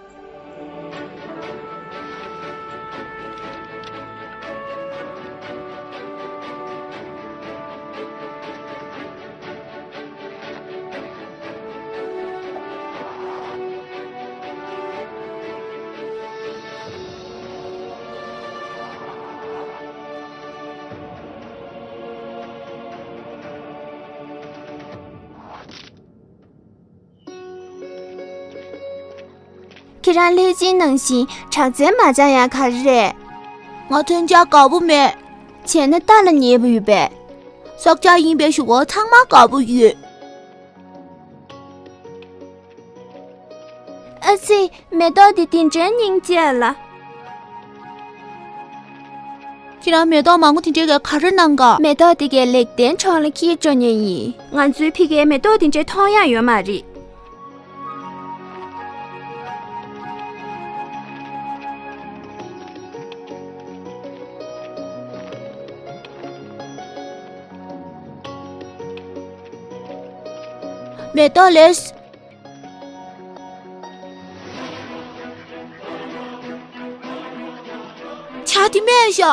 ཁྱེད་རང་ལྷས་སྦྱིན་ནང་བཞིན་གྲགས་ཅན་མ་ཆགས་ཡ་ག་རེ་རེད། ང་མཚོན་ཆ་དགའ་པོ་མེད། བྱས་ན་རྟ་ལ་ཉེས་པ་ཡོད་པས། སྲོག་ཆགས་ཡིན་པའི་གཞུག་གུ་ཚང་མ་དགའ་པོ་ཡོད། ཨ་ཙི། མེ་ཏོག་འདི་དེ་འདྲའི་སྙིང་རྗེ་ལ། ཁྱེད་རང་མེ་ཏོག་མང་པོ་དེ་འདྲའི་ག་ག་རེ་གནང་ག་མེ་ཏོག་དེ་གའི་ལེགས་ལྡན་གྲོང་ལ་འཁྱེར་འགྲོ་མཁན་ཡིན། ང་ཚོའི་ཕ་གིར་མེ་ཏོག་དེ་འདྲའི་མཐོང་ཡ་ཡོད་མ་རེད། མེ་ཏོག་ལེགས། ཇ་དེ་སྨྲས་ཤག་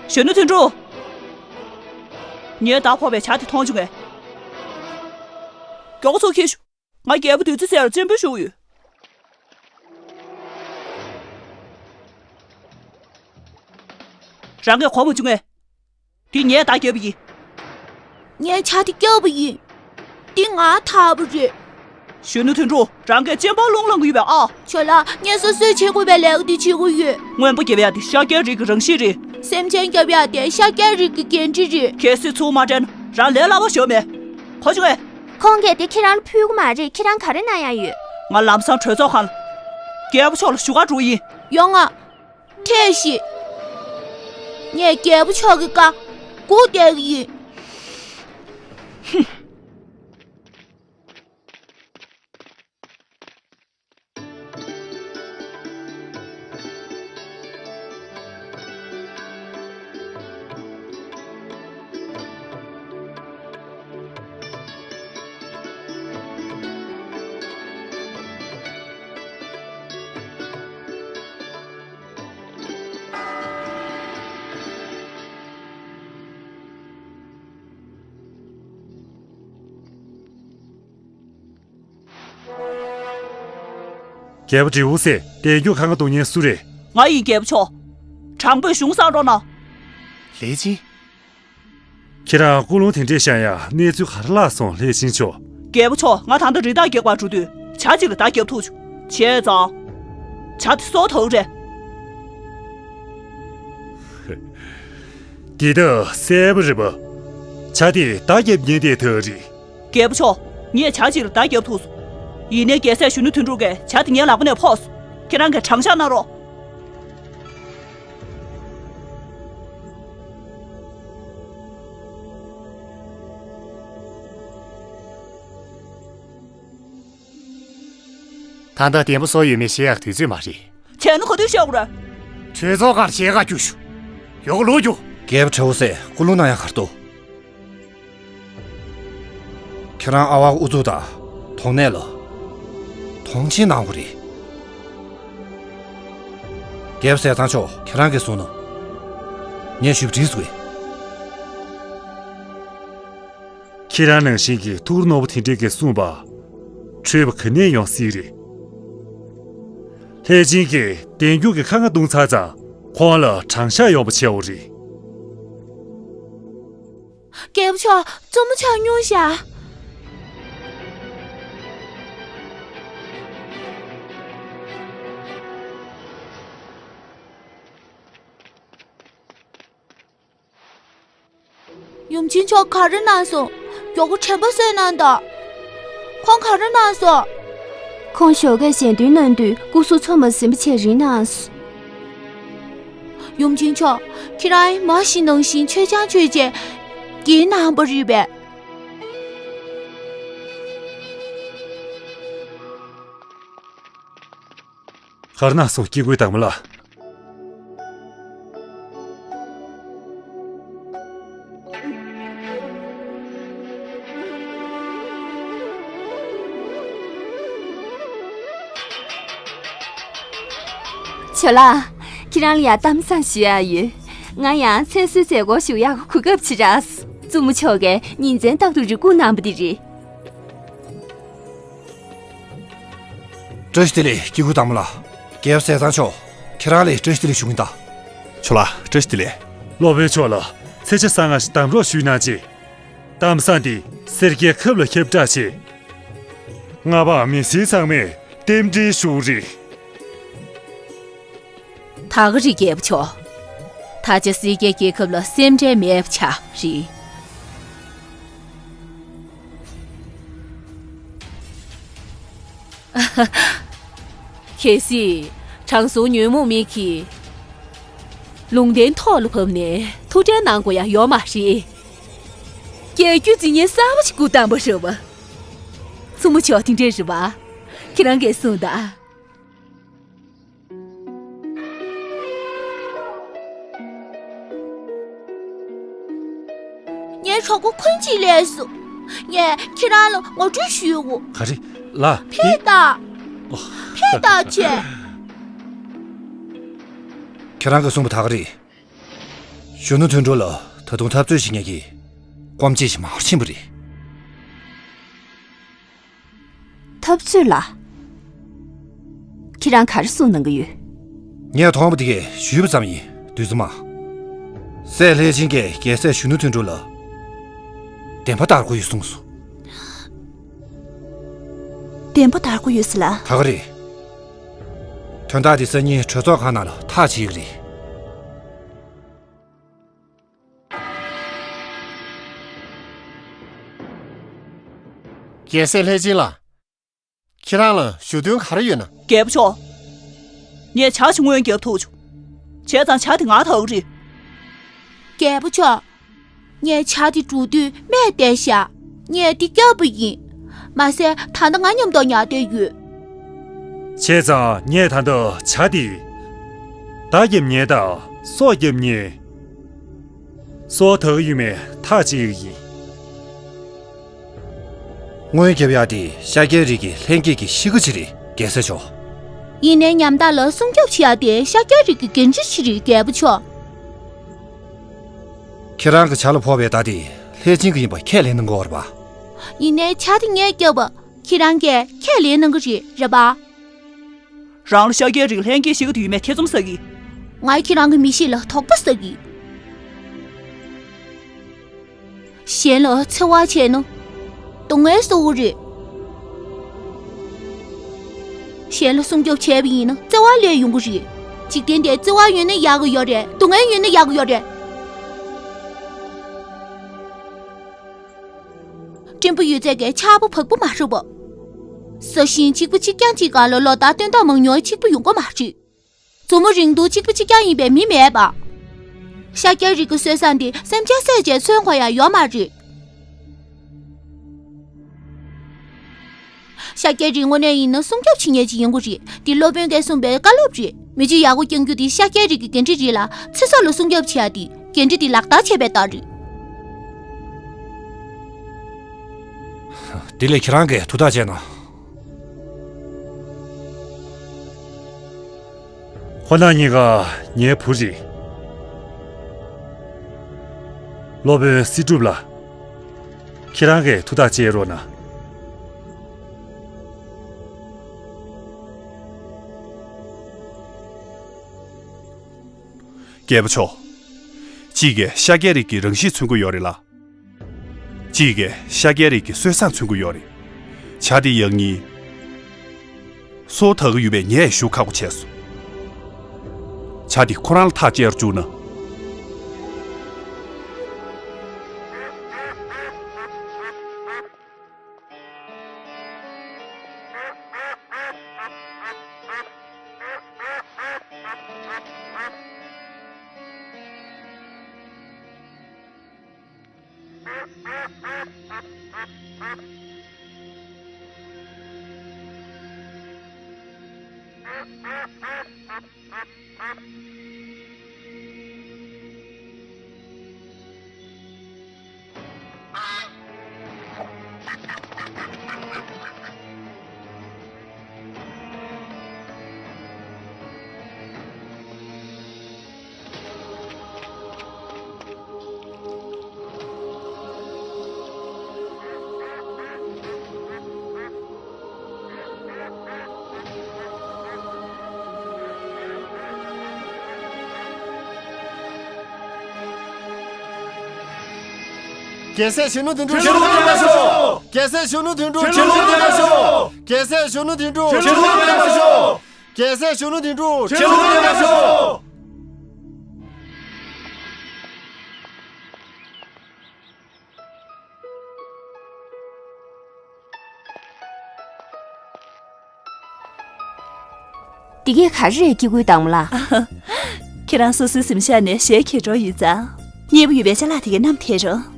གཞོན་ནུ་དོན་གྲུབ། ངའི་མདའ་ཕོག་པའི་ཇ་དེ་མཐོང་བྱུང་ངས། མགྱོགས་པོ་ཚུར་འཁྱེར་ཤོག་ང་རྒྱལ་པོ་བདུད་རྩི་ཟེར་བ་བཙན་པོ་ཞུ་གི་ཡོད། རང་གིས་གོ་མ་བྱུང་ངས། འདི་ངའི་མདའ་བརྒྱབ་པ་ཡིན། ངས་ཇ་དེ་བརྒྱབ་པ་ཡིན། འདི་ང་འཐག་པ་རེད། གཞོན་ནུ་དོན་གྲུབ། རང་གིས་གཅེན་པོ་རླུང་ལངས་ཀྱི་ཡོད་པས་ཨ། ཇོ་ལགས། ངས་སོ་སོས་བྱེད་དགོས་པའི་ལས་ཀ་འདི་བྱེད་ཀྱི་ཡོད། རྔོན་པ་རྒྱབ་ཡ་དེ་ཤཱཀྱའི་རིགས་ཀྱི་རང་གཤིས་རེད། སེམས་ཅན་རྒྱབ་ཡ་དེ་ཤཱཀྱའི་རིགས་ཀྱི་འགན་འཁྲི་རེད། གལ་སྲིད་ཚུར་མ་སྤྲད་ན་རང་ལས་སླ་པོ་ཞིག་མེད། གོ་བྱུང་ངས། ཁོང་གིས་དེ་ཁྱེད་རང་ལ་ཕུལ་གྱི་མ་རེད། ཁྱེད་རང་ག་རེ་གནང་ཡ་ཡོད། ང་ལམ་སང་གྲོས་ཚོགས་ཁང་ལ་རྒྱལ་པོ་མཆོག་ལ་ཞུ་གར་འགྲོ་གི་ཡིན། ཡོང་ང་། ཐབས་ཤིག་ངས་རྒྱལ་པོ་མཆོག་གི་བཀའ་སྒུག་བསྡད་ཀྱི་ཡིན། རྒྱལ་པོ་དྲིའུ་སེ། བདེ་མགྱོགས་ཁ་ང་གཏོང་མཁན་སུ་རེད། ང་ཡིན་རྒྱལ་པོ་མཆོག་དྲང་པོས་གཞུང་བསྲང་རོགས་གནང་། ལེ་ཅིན། ཁྱེད་རང་ཀུན་སློང་དེ་འདྲས་བཤད་ཡ་གནས་ཚུལ་ག་རེ་ལྷག་སོང་ལྷས་སྦྱིན་མཆོག་རྒྱལ་པོ་མཆོག་ང་ད་ལྟ་རི་དྭགས་རྒྱག་པར་འགྲོ་དུས་ཇ་གཅིག་ལ་མདའ་བརྒྱབ་ཐུབ་བྱུང་། བྱས་ཙང་། ཇ་དེ་སྲོག་ཐོག་རེད། འདི་ད་གསལ་པོ་རེད་པ། ཇ་དེ་མདའ་བརྒྱབ་ཉེན་དེ་ད་རེད། རྒྱལ་པོ་མཆོག་ངས་ཇ་གཅིག་ལ་མདའ་བརྒྱབ་ཐུབ་སོང་། ཡིན་ནའི་རྒྱལ་སྲས་གཞོན་ནུ་དོན་གྲུབ་ཀྱིས་ཇ་དེ་ངའི་ལག་པ་ནས་ཕོག་སོང་། ཁྱེད་རང་གིས་དྲང་བཞག་གནང་རོགས། ད་ལྟ་བདེ་མོ་བཟོ་ཡོད་མེད་ཤེས་ཡག་དུས་ཚོད་མ་རེད། བྱས་ན་ག་དུས་བཤད་དགོས་རེད། གྲོས་ཚོགས་ཁར་ཞལ་ཁ་རྒྱུགས་ཤོག་ཡོག་ལོ་རྒྱུགས། རྒྱལ་པོ་དྲིའུ་སེ་ཀུན་སློང་གནང་ཡག་ག་རེ་འདུག་ཁྱེད་རང་ཨ་ཝའི་ཨུ་ཚུགས་དང་དོགས་གནས་ལ་མཐོང་ཆེན་གནང་དགོས་རེད། རྒྱལ་པོ་ཟས་གཙང་མཆོག་ཁྱེད་རང་གིས་གསུངས་ནོ། ངས་ཞུས་པ་འགྲིག་སོང་ངས། ཁྱེད་རང་ནང་བཞིན་གྱི་ཐུགས་རྣོ་པོ་དེ་འདྲས་ཀྱིས་གསུངས་པ། འཕྲོས་པ་ག་ནས་ཡོང་སྲིད་རེད། ལྷས་སྦྱིན་གྱིས་བདེ་མགྱོགས་ཀྱི་ཁ་ང་བརྡུངས་ཚར་ཙང་ཁོང་ལ་དྲང་བཞག་ཡོང་པ་བྱས་པ་རེད། རྒྱལ་པོ་མཆོག་བཙུན་མོ་ཆགས་མྱོང་ཤག་ཡུམ་ཆེན་མཆོག་ག་རེ་གནང་སོང་། མགྱོགས་པོ་དྲན་པ་གསོས་གནང་དང་། ཁོང་ག་རེ་གནང་སོང་། ཁོང་ཞོགས་ཀས་ཞལ་འདོན་གནང་དུས་སྐུ་གཟུགས་ཚོར་མ་ཟིན་པ་བྱས་རིལ་གནང་སོང་། ཡུམ་ཆེན་མཆོག་ཁྱེད་རང་མ་གཞི་ནང་བཞིན་ཆོས་ཆང་མཆོད་བྱས་གྱིས་གནང་བ་རེད་པས། ག་རེ་གནང་སོང་སྐྱེ་དགུའི་བདག་མོ་ལགས། ཇོ་ལགས། ཁྱེད་རང་ལ་ཡང་གཏམ་བཟང་ཞུ་ཡག་ཡོད། ང་ཡང་མཚན་གསོལ་མཛད་སྒོ་ཞུ་ཡག་གི་གོ་སྐབས་ཅིག་རག་སོང་། བཙུན་མོ་མཆོག་གིས་ཉིན་མཚན་རྟག་ཏུ་རེ་སྒུག་གནང་བ་འདི་རེད། བཀྲ་ཤིས་བདེ་ལེགས་སྐྱེ་དགུའི་བདག་མོ་ལགས། རྒྱལ་པོ་ཟས་གཙང་མཆོག་ཁྱེད་རང་ལ་བཀྲ་ཤིས་བདེ་ལེགས་ཞུ་གི་ཡིན་ད། ཆོག་ལགས། བཀྲ་ཤིས་བདེ་ལེགས། སློབ་དཔོན་མཆོག་ལ་ཚེས་ཆ་གསང་སྔགས་ཤིག་གདམ་རོགས་ཞུས་གནང་རྗེས། གཏམ་བཟང་འདི་སེར་སྐྱའི་ཁབ་ལ་ཁྱབ་བསྒྲགས་བྱས། རྔ་པ་མི་སེར་ཚང་མས་རྟེན་འབྲེལ་ཞུ་རེད། ད་ག་རེད་རྒྱལ་པོ་མཆོག་ད་ཆ་སེར་སྐྱའི་རྒྱལ་ཁབ་ལ་སེམས་ཁྲལ་མེད་པ་ཆགས་པ་རེད། གལ་སྲིད་དྲང་སྲོང་ཉོན་མོངས་མི་གིས་ལུང་བསྟན་ཐོག་ལ་བབས་ནས་ཐུགས་ཁྲལ་གནང་དགོས་ཡ་ཡོད་མ་རེད། རྒྱལ་རྒྱུད་འཛིན་མཁན་གསར་པ་ཞིག་སྐུ་བལྟམས་པ་རེད་བ། མཚོ་མོ་མཆོག་དེ་འདྲས་རེད་བ། ཁྱེད་རང་གིས་གསུངས་དང་། ངའི་གྲོགས་པོ་ཁོང་ཅིག་སླེབས་སོང་། ངས་ཁྱེད་རང་ལ་ངོ་སྤྲོད་ཞུའོ། ག་རེ། ལ། ཕེབས་དང་། ཨོ། ཕེབས་དང་བྱས། ཁྱེད་རང་གིས་གསུངས་པ་ད་ག་རེད། གཞོན་ནུ་དོན་གྲུབ་ལ་ད་དུང་འཐབ་རྩོད་བྱེད་མཁན་གྱི་སྐོམ་ཆེད་ཞིག་མང་རུ་ཕྱིན་པ་རེད། འཐབ་རྩོད་ལ། ཁྱེད་རང་ག་རེ་གསུངས་གནང་གི་ཡོད། ངས་མཐོང་བ་དེ་གས་ཞུས་པ་ཙམ་ཡིན། བདུད་རྩི་མ། སྲས་ལྷས་བྱིན་གྱིས་རྒྱལ་སྲས་གཞོན་ནུ་དོན་གྲུབ་ལ་བདེན་པ་བདར་དགོས་ཡོད་གསུངས་སོང་། བདེན་པ་བདར་དགོས་ཡོད་ཟེར་ལ། ད་ག་རེད། དོན་དག་དེ་སང་ཉིན་གྲོས་ཚོགས་ཁང་ནང་ལ་ཐག་བཅད་ཀྱི་རེད། རྒྱལ་སྲས་ལྷས་བྱིན་ལགས། ཁྱེད་རང་ལ་ཞུ་དོན་ག་རེ་ཡོད་ན། རྒྱལ་པོ་མཆོག་ངས་ཇ་ཞིག་སྔོན་བརྒྱབ་ཐུབ་བྱུང་། བྱས་ཙང་ཇ་དེ་ང་འཐུང་གི་རེད། རྒྱལ་པོ་མཆོག་ངས་ཇ་དེ་འགྲོ་དུས་སྨྲས་བསྡད་ཤག་ངས་དེ་བརྒྱབ་པ་ཡིན། མ་ཟད་ད་ལྟ་ང་མཉམ་དུ་ཉལ་བསྡད་ཡོད། བྱས་ཙང་ངས་ད་ལྟ་ཇ་དེ་མདའ་རྒྱབ་ཉེན་དང་སྲོག་རྒྱབ་ཉེན། སྲོག་དག་ཡོད་མེད་ཐག་བཅད་ཀྱི་ཡིན། སྔོན་བརྒྱབ་ཡག་དེ་ཤཱཀྱའི་རིགས་ཀྱི་ལྷན་སྐྱེས་ཀྱི་གཤིས་ཀ་ཅིག་རེད། རྒྱལ་སྲས་མཆོག་ཡིན་ནའི་ཉམ་ཐག་ལ་སྲུང་སྐྱོབ་བྱེད་ཡག་དེ་ཤཱཀྱའི་རིགས་ཀྱི་འགན་འཁྲི་ཅིག་རེད། རྒྱལ་པོ་མཆོག་ཁྱེད་རང་གི་ཇ་ལ་ཕོག་པའི་མདའ་དེ་ལྷས་བྱིན་གྱི་ཡིན་པ་ཁས་ལེན་གནང་དགོས་རེད་པ། ཡིན་ནའི་ཇ་དེ་ངས་བརྒྱབ་པ་ཁྱེད་རང་གིས་ཁས་ལེན་གནང་གི་རེད། རེད་པ། རང་ལ་ཤཱཀྱའི་རིགས་ལྷན་སྐྱེས་གཤིས་ཀ་དེ་ཡོད་མེད་ཐེ་ཚོམ་ཟ་གི། ང་ཁྱེད་རང་གི་མི་གཤིས་ལ་དོགས་པ་ཟ་གི། གཞན་ལ་འཚེ་བ་བྱས་ན་སྡུག་བསྔལ་གསོག་གི་རེད། གཞན་ལ་སྲུང་སྐྱོབ་བྱས་པ་ཡིན་ན་བརྩེ་བ་སླེབས་ཡོང་གི་རེད། འཇིག་རྟེན་འདིར་བརྩེ་བ་ཡོད་ན་ཡག་གི་ཡོད་རེད། སྡུག་བསྔལ་ཡོད་ན་ཡག་གི་ཡོད་རེད། སྲིན་པོ་ཡོད་ཚད་ཀྱི་ཆར་པ་བབས་པ་མ་རེད་པ། ས་ཞིང་གཅིག་པ་གཅིག་རྐྱང་གཅིག་སྒང་ལ་ལོ་ལྟར་སྟོན་ཐོག་མང་ཉུང་གཅིག་པ་ཡོང་གི་མ་རེད། མཛོ་མོ་རིང་ཐུང་གཅིག་པ་གཅིག་རྐྱང་ཡིན་པའི་མི་མེད་པ། ཤཱཀྱའི་རིགས་ཀྱི་སྲོལ་བཟང་འདི་སེམས་ཅན་སུས་ཀྱང་མཚོན་དགོས་ཡ་ཡོད་མ་རེད། ཤཱཀྱའི་རིགས་དངོས་གནས་ཡིན་ན་སྲུང་སྐྱོབ་བྱེད་མཁན་ཅིག་ཡོང་གི་རེད། འདི་སློབ་དཔོན་གྱིས་གསུངས་པའི་བཀའ་སློབ་རེད། མི་ཚེ་ཡག་པོ་བསྐྱང་རྒྱུ་དེ་ཤཱཀྱའི་རིགས་ཀྱི་འགན་འཁྲི་རེད་ལ། ཚེ་སྲོག་ལ་སྲུང་སྐྱོབ་བྱེད་ཡ་དེ་འགན་འཁྲི་དེ་ལག་བསྟར་བྱས་པའི་རྟགས་རེད། དེ་ལས་ཁྱེད་རང་གིས་ཐུགས་ཐག་བཅད་ན། ཁོ་ན་གཉིས་ཀ་ངའི་བུ་རེད། སློབ་དཔོན་སྲིད་སྒྲུབ་ལགས། ཁྱེད་རང་གིས་ཐུགས་ཐག་བཅད་རོགས་གནང་། རྒྱལ་པོ་མཆོག་གཅིག་གིས་ཤཱཀྱའི་རིགས་ཀྱི་རང་གཤིས་མཚོན་གྱི་ཡོད་རེད་ལ། གཅིག་གིས་ཤཱཀྱའི་རིགས་ཀྱི་སྲོལ་བཟང་མཚོན་གྱི་ཡོད་རེད། ཇ་དེ་ཡག་ཉེས། སྲོག་དག་གི་ཡོད་པས་ངས་ཞུ་ཁག་པོ་བྱས་སོང་། ཇ་དེ་ཁོ་རང་ལ་ཐག་བཅད་རུ་བཅུག་ན། རྒྱལ་སྲས་གཞོན་ནུ་དོན་གྲུབ་ཁྱེད་ལུང་བསྟན་པར་ཤོག་རྒྱལ་སྲས་གཞོན་ནུ་དོན་གྲུབ་ཁྱེད་ལུང་བསྟན་པར་ཤོག་རྒྱལ་སྲས་གཞོན་ནུ་དོན་གྲུབ་ཁྱེད་ལུང་བསྟན་པར་ཤོག་རྒྱལ་སྲས་གཞོན་ནུ་དོན་གྲུབ་ཁྱེད་ལུང་བསྟན་པར་ཤོག་འདི་གས་ག་རེ་རེད། སྐྱེ་དགུའི་བདག་མོ་ལགས། ཁྱེད་རང་སོ་སོའི་གཟིམ་ཤག་ནས་གཞས་གྱེར་འགྲོ་ཡིན་ཙང་། མཉེས་པོ་ཡོད་པའི་ཅ་ལག་དེ་གས་བསྣམས་ཐད་རོགས།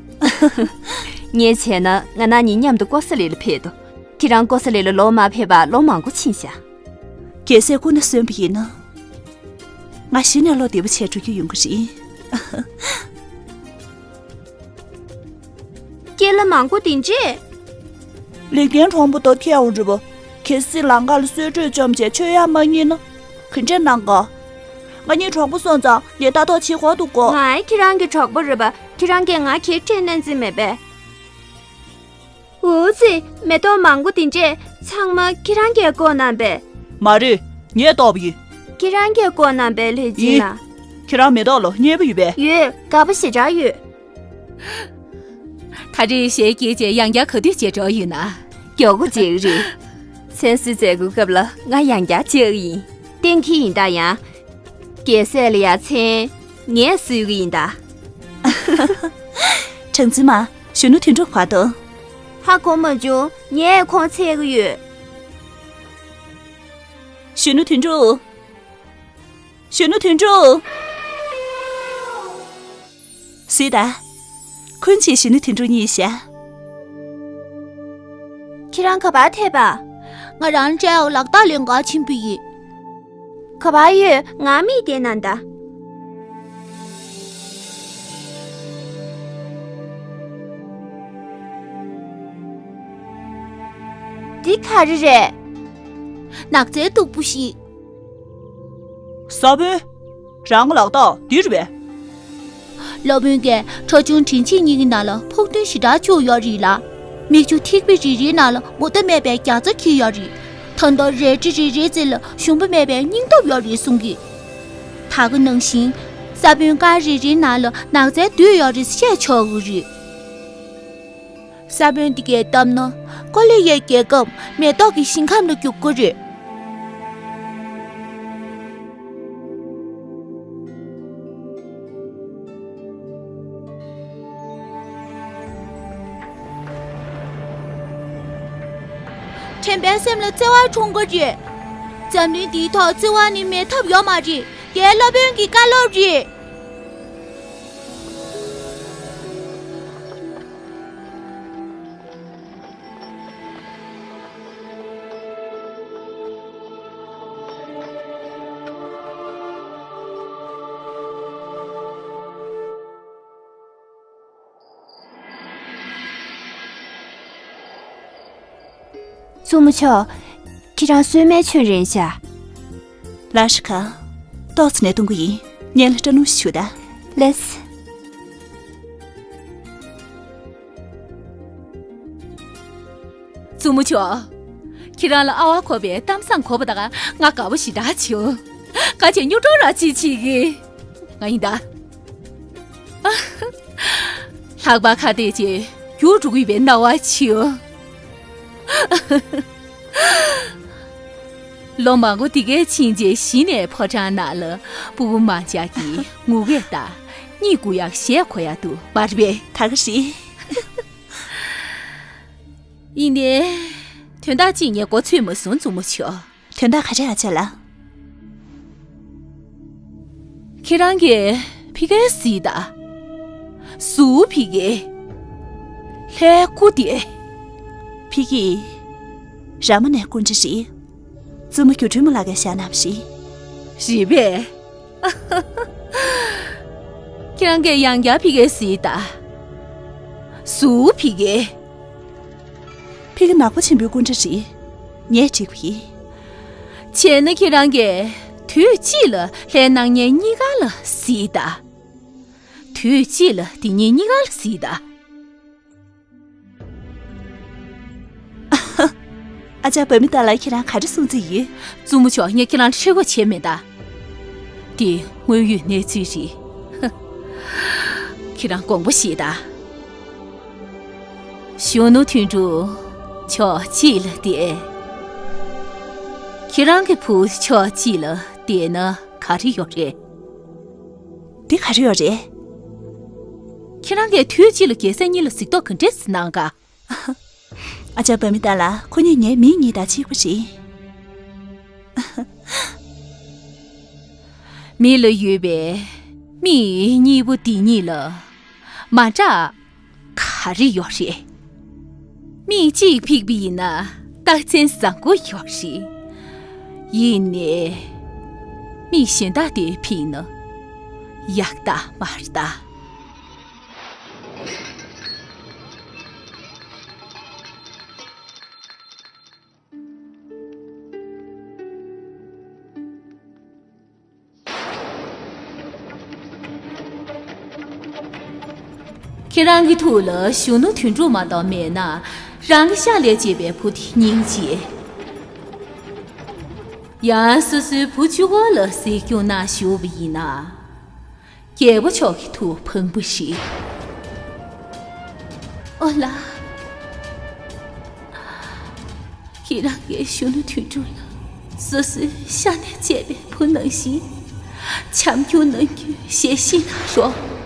ངས་བྱས་ན་ང་རང་གཉིས་མཉམ་དུ་ཀོ་ས་ལི་ལ་ཕེབས་འདུག་ཁྱེད་རང་ཀོ་ས་ལི་ལ་ལོ་མ་ཕེབས་པ་ལོ་མང་པོ་ཕྱིན་ཤག་རྒྱལ་སྲས་སྐུ་ན་གསོན་པ་ཡིན་ན། ང་གཞི་ནས་བློ་བདེ་པོ་བྱས་འགྲོ་རྒྱུ་ཡོང་གི་རེད། སྐྱེས་ལ་མང་པོ་དེ་འདྲས། ལེགས་ལྡན་གྲོང་པ་དོ་ཁྱེད་འོང་འགྲུབ་པོ། གལ་སྲིད་ལམ་ཁ་ལ་གསོལ་མགྲོན་བཅོམ་བྱས་མཆོད་ཡག་མ་རྙེད་ན། ག་འདྲས་གནང་ག་ང་གཉིས་གྲོགས་པོ་སོང་ཙང་ངས་ལྟ་རྟོག་བྱེད་དགོས་འདུག་གོ། ང་ཁྱེད་རང་གི་གྲོགས་པོ་རེད་པ། ཁྱེད་རང་གིས་ང་གྱེར་འཐད་གནང་རྩིས་མེད་པས། འུ་ཙི། མེ་ཏོག་མང་པོ་དེ་འདྲས་ཚང་མ་ཁྱེད་རང་གིས་བཀོག་གནང་པས། མ་རེད། ངས་བཏོག་པ་ཡིན། ཁྱེད་རང་གིས་བཀོག་གནང་པས་ལྷས་སྦྱིན་ལགས། ཁྱེད་རང་མེ་ཏོག་ལ་མཉེས་པོ་ཡོད་པས། ཡོད། དགའ་པོ་ཞེ་དྲག་ཡོད། ད་རེས་གཞས་སྐྱེས་རྗེས་ཡང་བསྐྱར་ག་དུས་མཇལ་འགྲོ་ཡིན་ན། མགྱོགས་པོ་མཇལ་གི་རེད། མཚན་གསོལ་མཛད་སྒོའི་སྐབས་ལ་ང་ཡང་བསྐྱར་མཇལ་གི་ཡིན། བསྟན་གྱི་ཡིན་ད་ཡང་། རྒྱལ་སྲས་ལ་ཡ་མཚན་ངས་གསོལ་གི་ཡིན་ད། གྲངས་འཛིན་མ། གཞོན་ནུ་དོན་གྲུབ་ག་འདུག་ཧ་གོ་མ་བྱུང་། ངས་ཁོང་འཚོལ་གི་ཡོད། གཞོན་ནུ་དོན་གྲུབ། གཞོན་ནུ་དོན་གྲུབ། གཟིགས་དང་། ཁོང་ཚོས་གཞོན་ནུ་དོན་གྲུབ་རྙེད་ཤག་ཁྱེད་རང་ག་པར་ཐད་པ། ང་རང་ཅའོ་ལག་རྟགས་ལེན་གར་ཕྱིན་པ་ཡིན། ག་པར་ཡོད། ང་མིག་བསྟན་ན་ད། འདི་ག་རེ་རེད། ནགས་ཚལ་སྟུག་པོ་ཞིག་ས་བོན། རང་གི་ལག་རྟགས་འདི་རེད་པས། སློབ་དཔོན་གྱིས་ཁྲ་ཆུང་དྲིན་ཆེན་གཉིས་ཀྱི་ནང་ལ་ཕུགས་འདུན་ཞེ་དྲག་བཅུག་ཡོད་རེད་ལ། མིག་ཆུ་ཐིགས་པ་རེ་རེའི་ནང་ལ་མུ་མཐའ་མེད་པའི་རྒྱ་མཚོ་འཁྱིལ་ཡོད་རེད། ད་ལྟ་རལ་གྲི་རེ་རེའི་རྩེ་ལ་ཞུམ་པ་མེད་པའི་སྙིང་སྟོབས་ཡོད་རེད་གསུང་གི། ད་ག་ནང་བཞིན། ས་བོན་དཀར་རེ་རེའི་ནང་ལ་ནགས་ཚལ་འདུས་ཡོད་རེད་བཤད་ཆོག་གི་རེད། ས་བོན་འདི་གས་བཏབ་ན་ཀོ་ལི་ཡའི་རྒྱལ་ཁབ་མེ་ཏོག་གི་ཞིང་ཁམས་ལ་འགྱུར་གྱི་རེད། དྲན་པའི་སེམས་ལ་བརྩེ་བ་འཁྲུངས་ཀྱི་རེད། འཛམ་གླིང་འདིའི་ཐོག་བརྩེ་བ་ནི་མེད་ཐབས་ཡོད་མ་རེད། རྒྱལ་སློབ་དཔོན་གྱི་བཀའ་སློབ་རེད། བཙུན་མོ་མཆོག་ཁྱེད་རང་གསོལ་མའི་མཆོད་རན་ཤག་ལ་ཧྲི་ཁ། ཏོག་ཙམ་ནས་གཏོང་གི་ཡིན། ཉན་ལ་སྐྲ་ནུ་ཞིག་ཞུ་ད། ལེས། བཙུན་མོ་མཆོག་ཁྱེད་རང་ལ་ཨ་ཝ་གོ་བའི་གཏམ་བཟང་གོ་བ་དང་ང་དགའ་པོ་ཞེ་དྲག་བྱུང་། ཁ་ཆེ་སྨྱུག་གྲོགས་ར་ཅིག་བྱེད་གི། ང་ཡིན་ད། ལྷག་པར་ཁ་བལྟས་ཅིག་རྒྱུགས་འགྲོ་གི་ཡོད་པའི་སྣང་བ་བྱུང་། ལོ་མང་པོ་དེ་གའི་ཕྱིན་རྗེས་གཞི་ནས་ཕོ་བྲང་ནང་ལ་སྤུ་གུ་མང་ཇག་གིས་ངུ་སྐད་དང་གཉིད་ཁུག་ཡག་གཞས་གོ་ཡག་འདུག་མ་རེད་པས། ད་ག་རེད། ཡིན་ནའི། དོན་དག་ཅིག་ངས་མགོ་ཚོས་མ་སོང་བཙུན་མོ་མཆོག་དོན་དག་ག་རེ་ཨ་ཅག་ལགས། ཁྱེད་རང་གིས་ཕ་གིར་གཟིགས་དང་། སུ་ཕ་གི། ལྷའི་སྐུ་དེ། ཕ་གི། ར་མ་ནའི་སྐུ་འདྲ་རེད། བཙུན་མོ་སྒྱུ་འཕྲུལ་མ་ལགས་ཀྱིས་བཞག་གནང་བ་རེད། རེད་པས། ཁྱེད་རང་གིས་ཡང་བསྐྱར་ཕ་གིར་གཟིགས་དང་། སུ་ཕ་གི། ཕ་གི་ནག་པོ་ཆེན་པོའི་སྐུ་འདྲ་རེད། ངས་འགྲིག་པ་ཡིན། བྱས་ན་ཁྱེད་རང་གིས་དུས་གཅིག་ལ་ལྷའི་སྣང་བརྙན་གཉིས་ཀ་ལ་གཟིགས་དང་། དུས་གཅིག་ལ་དེ་གཉིས་གཉིས་ཀ་ལ་གཟིགས་དང་། ཨ་ཅག་བ་མི་ཏཱ་ལ་ཁྱེད་རང་ག་རེ་གསུང་རྩིས་ཡོད། བཙུན་མོ་མཆོག་ངས་ཁྱེད་རང་ལ་ཧྲིལ་བོ་བྱས་མེད་ད། འདི་དངོས་ཡོད་གནས་ཚུལ་རེད། ཁྱེད་རང་དགོངས་པ་བཞེས་དང་། གཞོན་ནུ་དོན་གྲུབ། ཕྱོགས་གཅིག་ལ་བསྡད། ཁྱེད་རང་གི་བུ་ཕྱོགས་གཅིག་ལ་བསྡད་ན་ག་རེ་ཡོད་རེད། འདི་ག་རེ་ཡོད་རེད། ཁྱེད་རང་གིས་དུས་གཅིག་ལ་རྒྱལ་སྲས་གཉིས་ལ་གཟིགས་རྟོག་ག་འདྲས་གནང་ག། ཨ་ཅག་པ་མི་ཏཱ་ལ། ཁོ་གཉིས་ངའི་མི་གཉིས་དང་གཅིག་པ་རེད། མི་ལ་ཡོད་པའི་མིག་གཉིས་པོ་འདི་གཉིས་ལ་མ་འདྲ་ག་རེ་ཡོད་རེད། མིག་གཅིག་ཕིག་པ་ཡིན་ན་རྟགས་མཚན་བཟང་པོ་ཡོད་རེད། ཡིན་ནའི་མིག་གཞན་དག་དེ་ཕིག་ན་ཡག་རྟགས་མ་རེད་ད། ཁྱེད་རང་གི་ཐུགས་ལ་གཞོན་ནུ་དོན་གྲུབ་མ་གཏོགས་མེད་ན། རང་གི་ཤ་ལས་སྐྱེས་པའི་བུ་དེ་སྙིང་རྗེ། ཡང་སོ་སོའི་བུ་གཅིག་པོ་ལ་གཟིགས་སྐྱོང་གནང་བཞུགས་པ་ཡིན་ན། རྒྱལ་པོ་མཆོག་གི་ཐུགས་ཕངས་པོ་ཞིག་ཨོ་ལ། ཁྱེད་རང་གིས་གཞོན་ནུ་དོན་གྲུབ་ལ་སོ་སོའི་ཤ་ནས་སྐྱེས་པའི་བུ་ནང་བཞིན་བྱམས་སྐྱོང་གནང་རྒྱུའི་ཞལ་བཞེས་གནང་རོགས།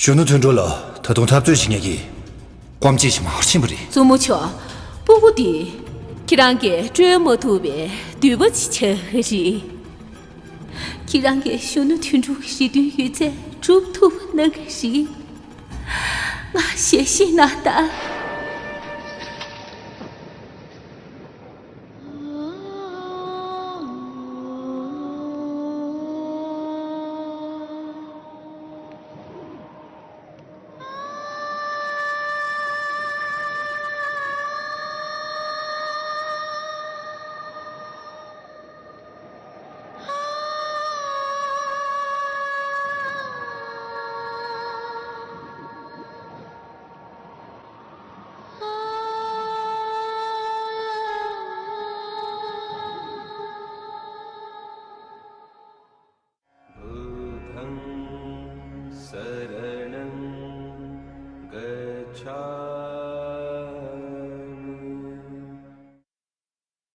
གཞོན་ནུ་དོན་གྲུབ་ལ་ད་དུང་འཐབ་རྩོད་བྱེད་མཁན་གྱི་སྐོམ་བྱེད་ཞིག་མ་ཕྱིན་པ་རེད། བཙུན་མོ་མཆོག་སྤུ་གུ་འདི་ཁྱེད་རང་གིས་སྤྲོད་མ་ཐུབ་པའི་དུད་པ་ཅིག་ཆགས་ཀྱི་རེད། ཁྱེད་རང་གིས་གཞོན་ནུ་དོན་གྲུབ་ཀྱི་རེ་འདུན་ཡོད་ཚད་སྒྲུབ་ཐུབ་པ་གནང་གི་རེད། ང་ཞལ་བཞེས་གནང་དང་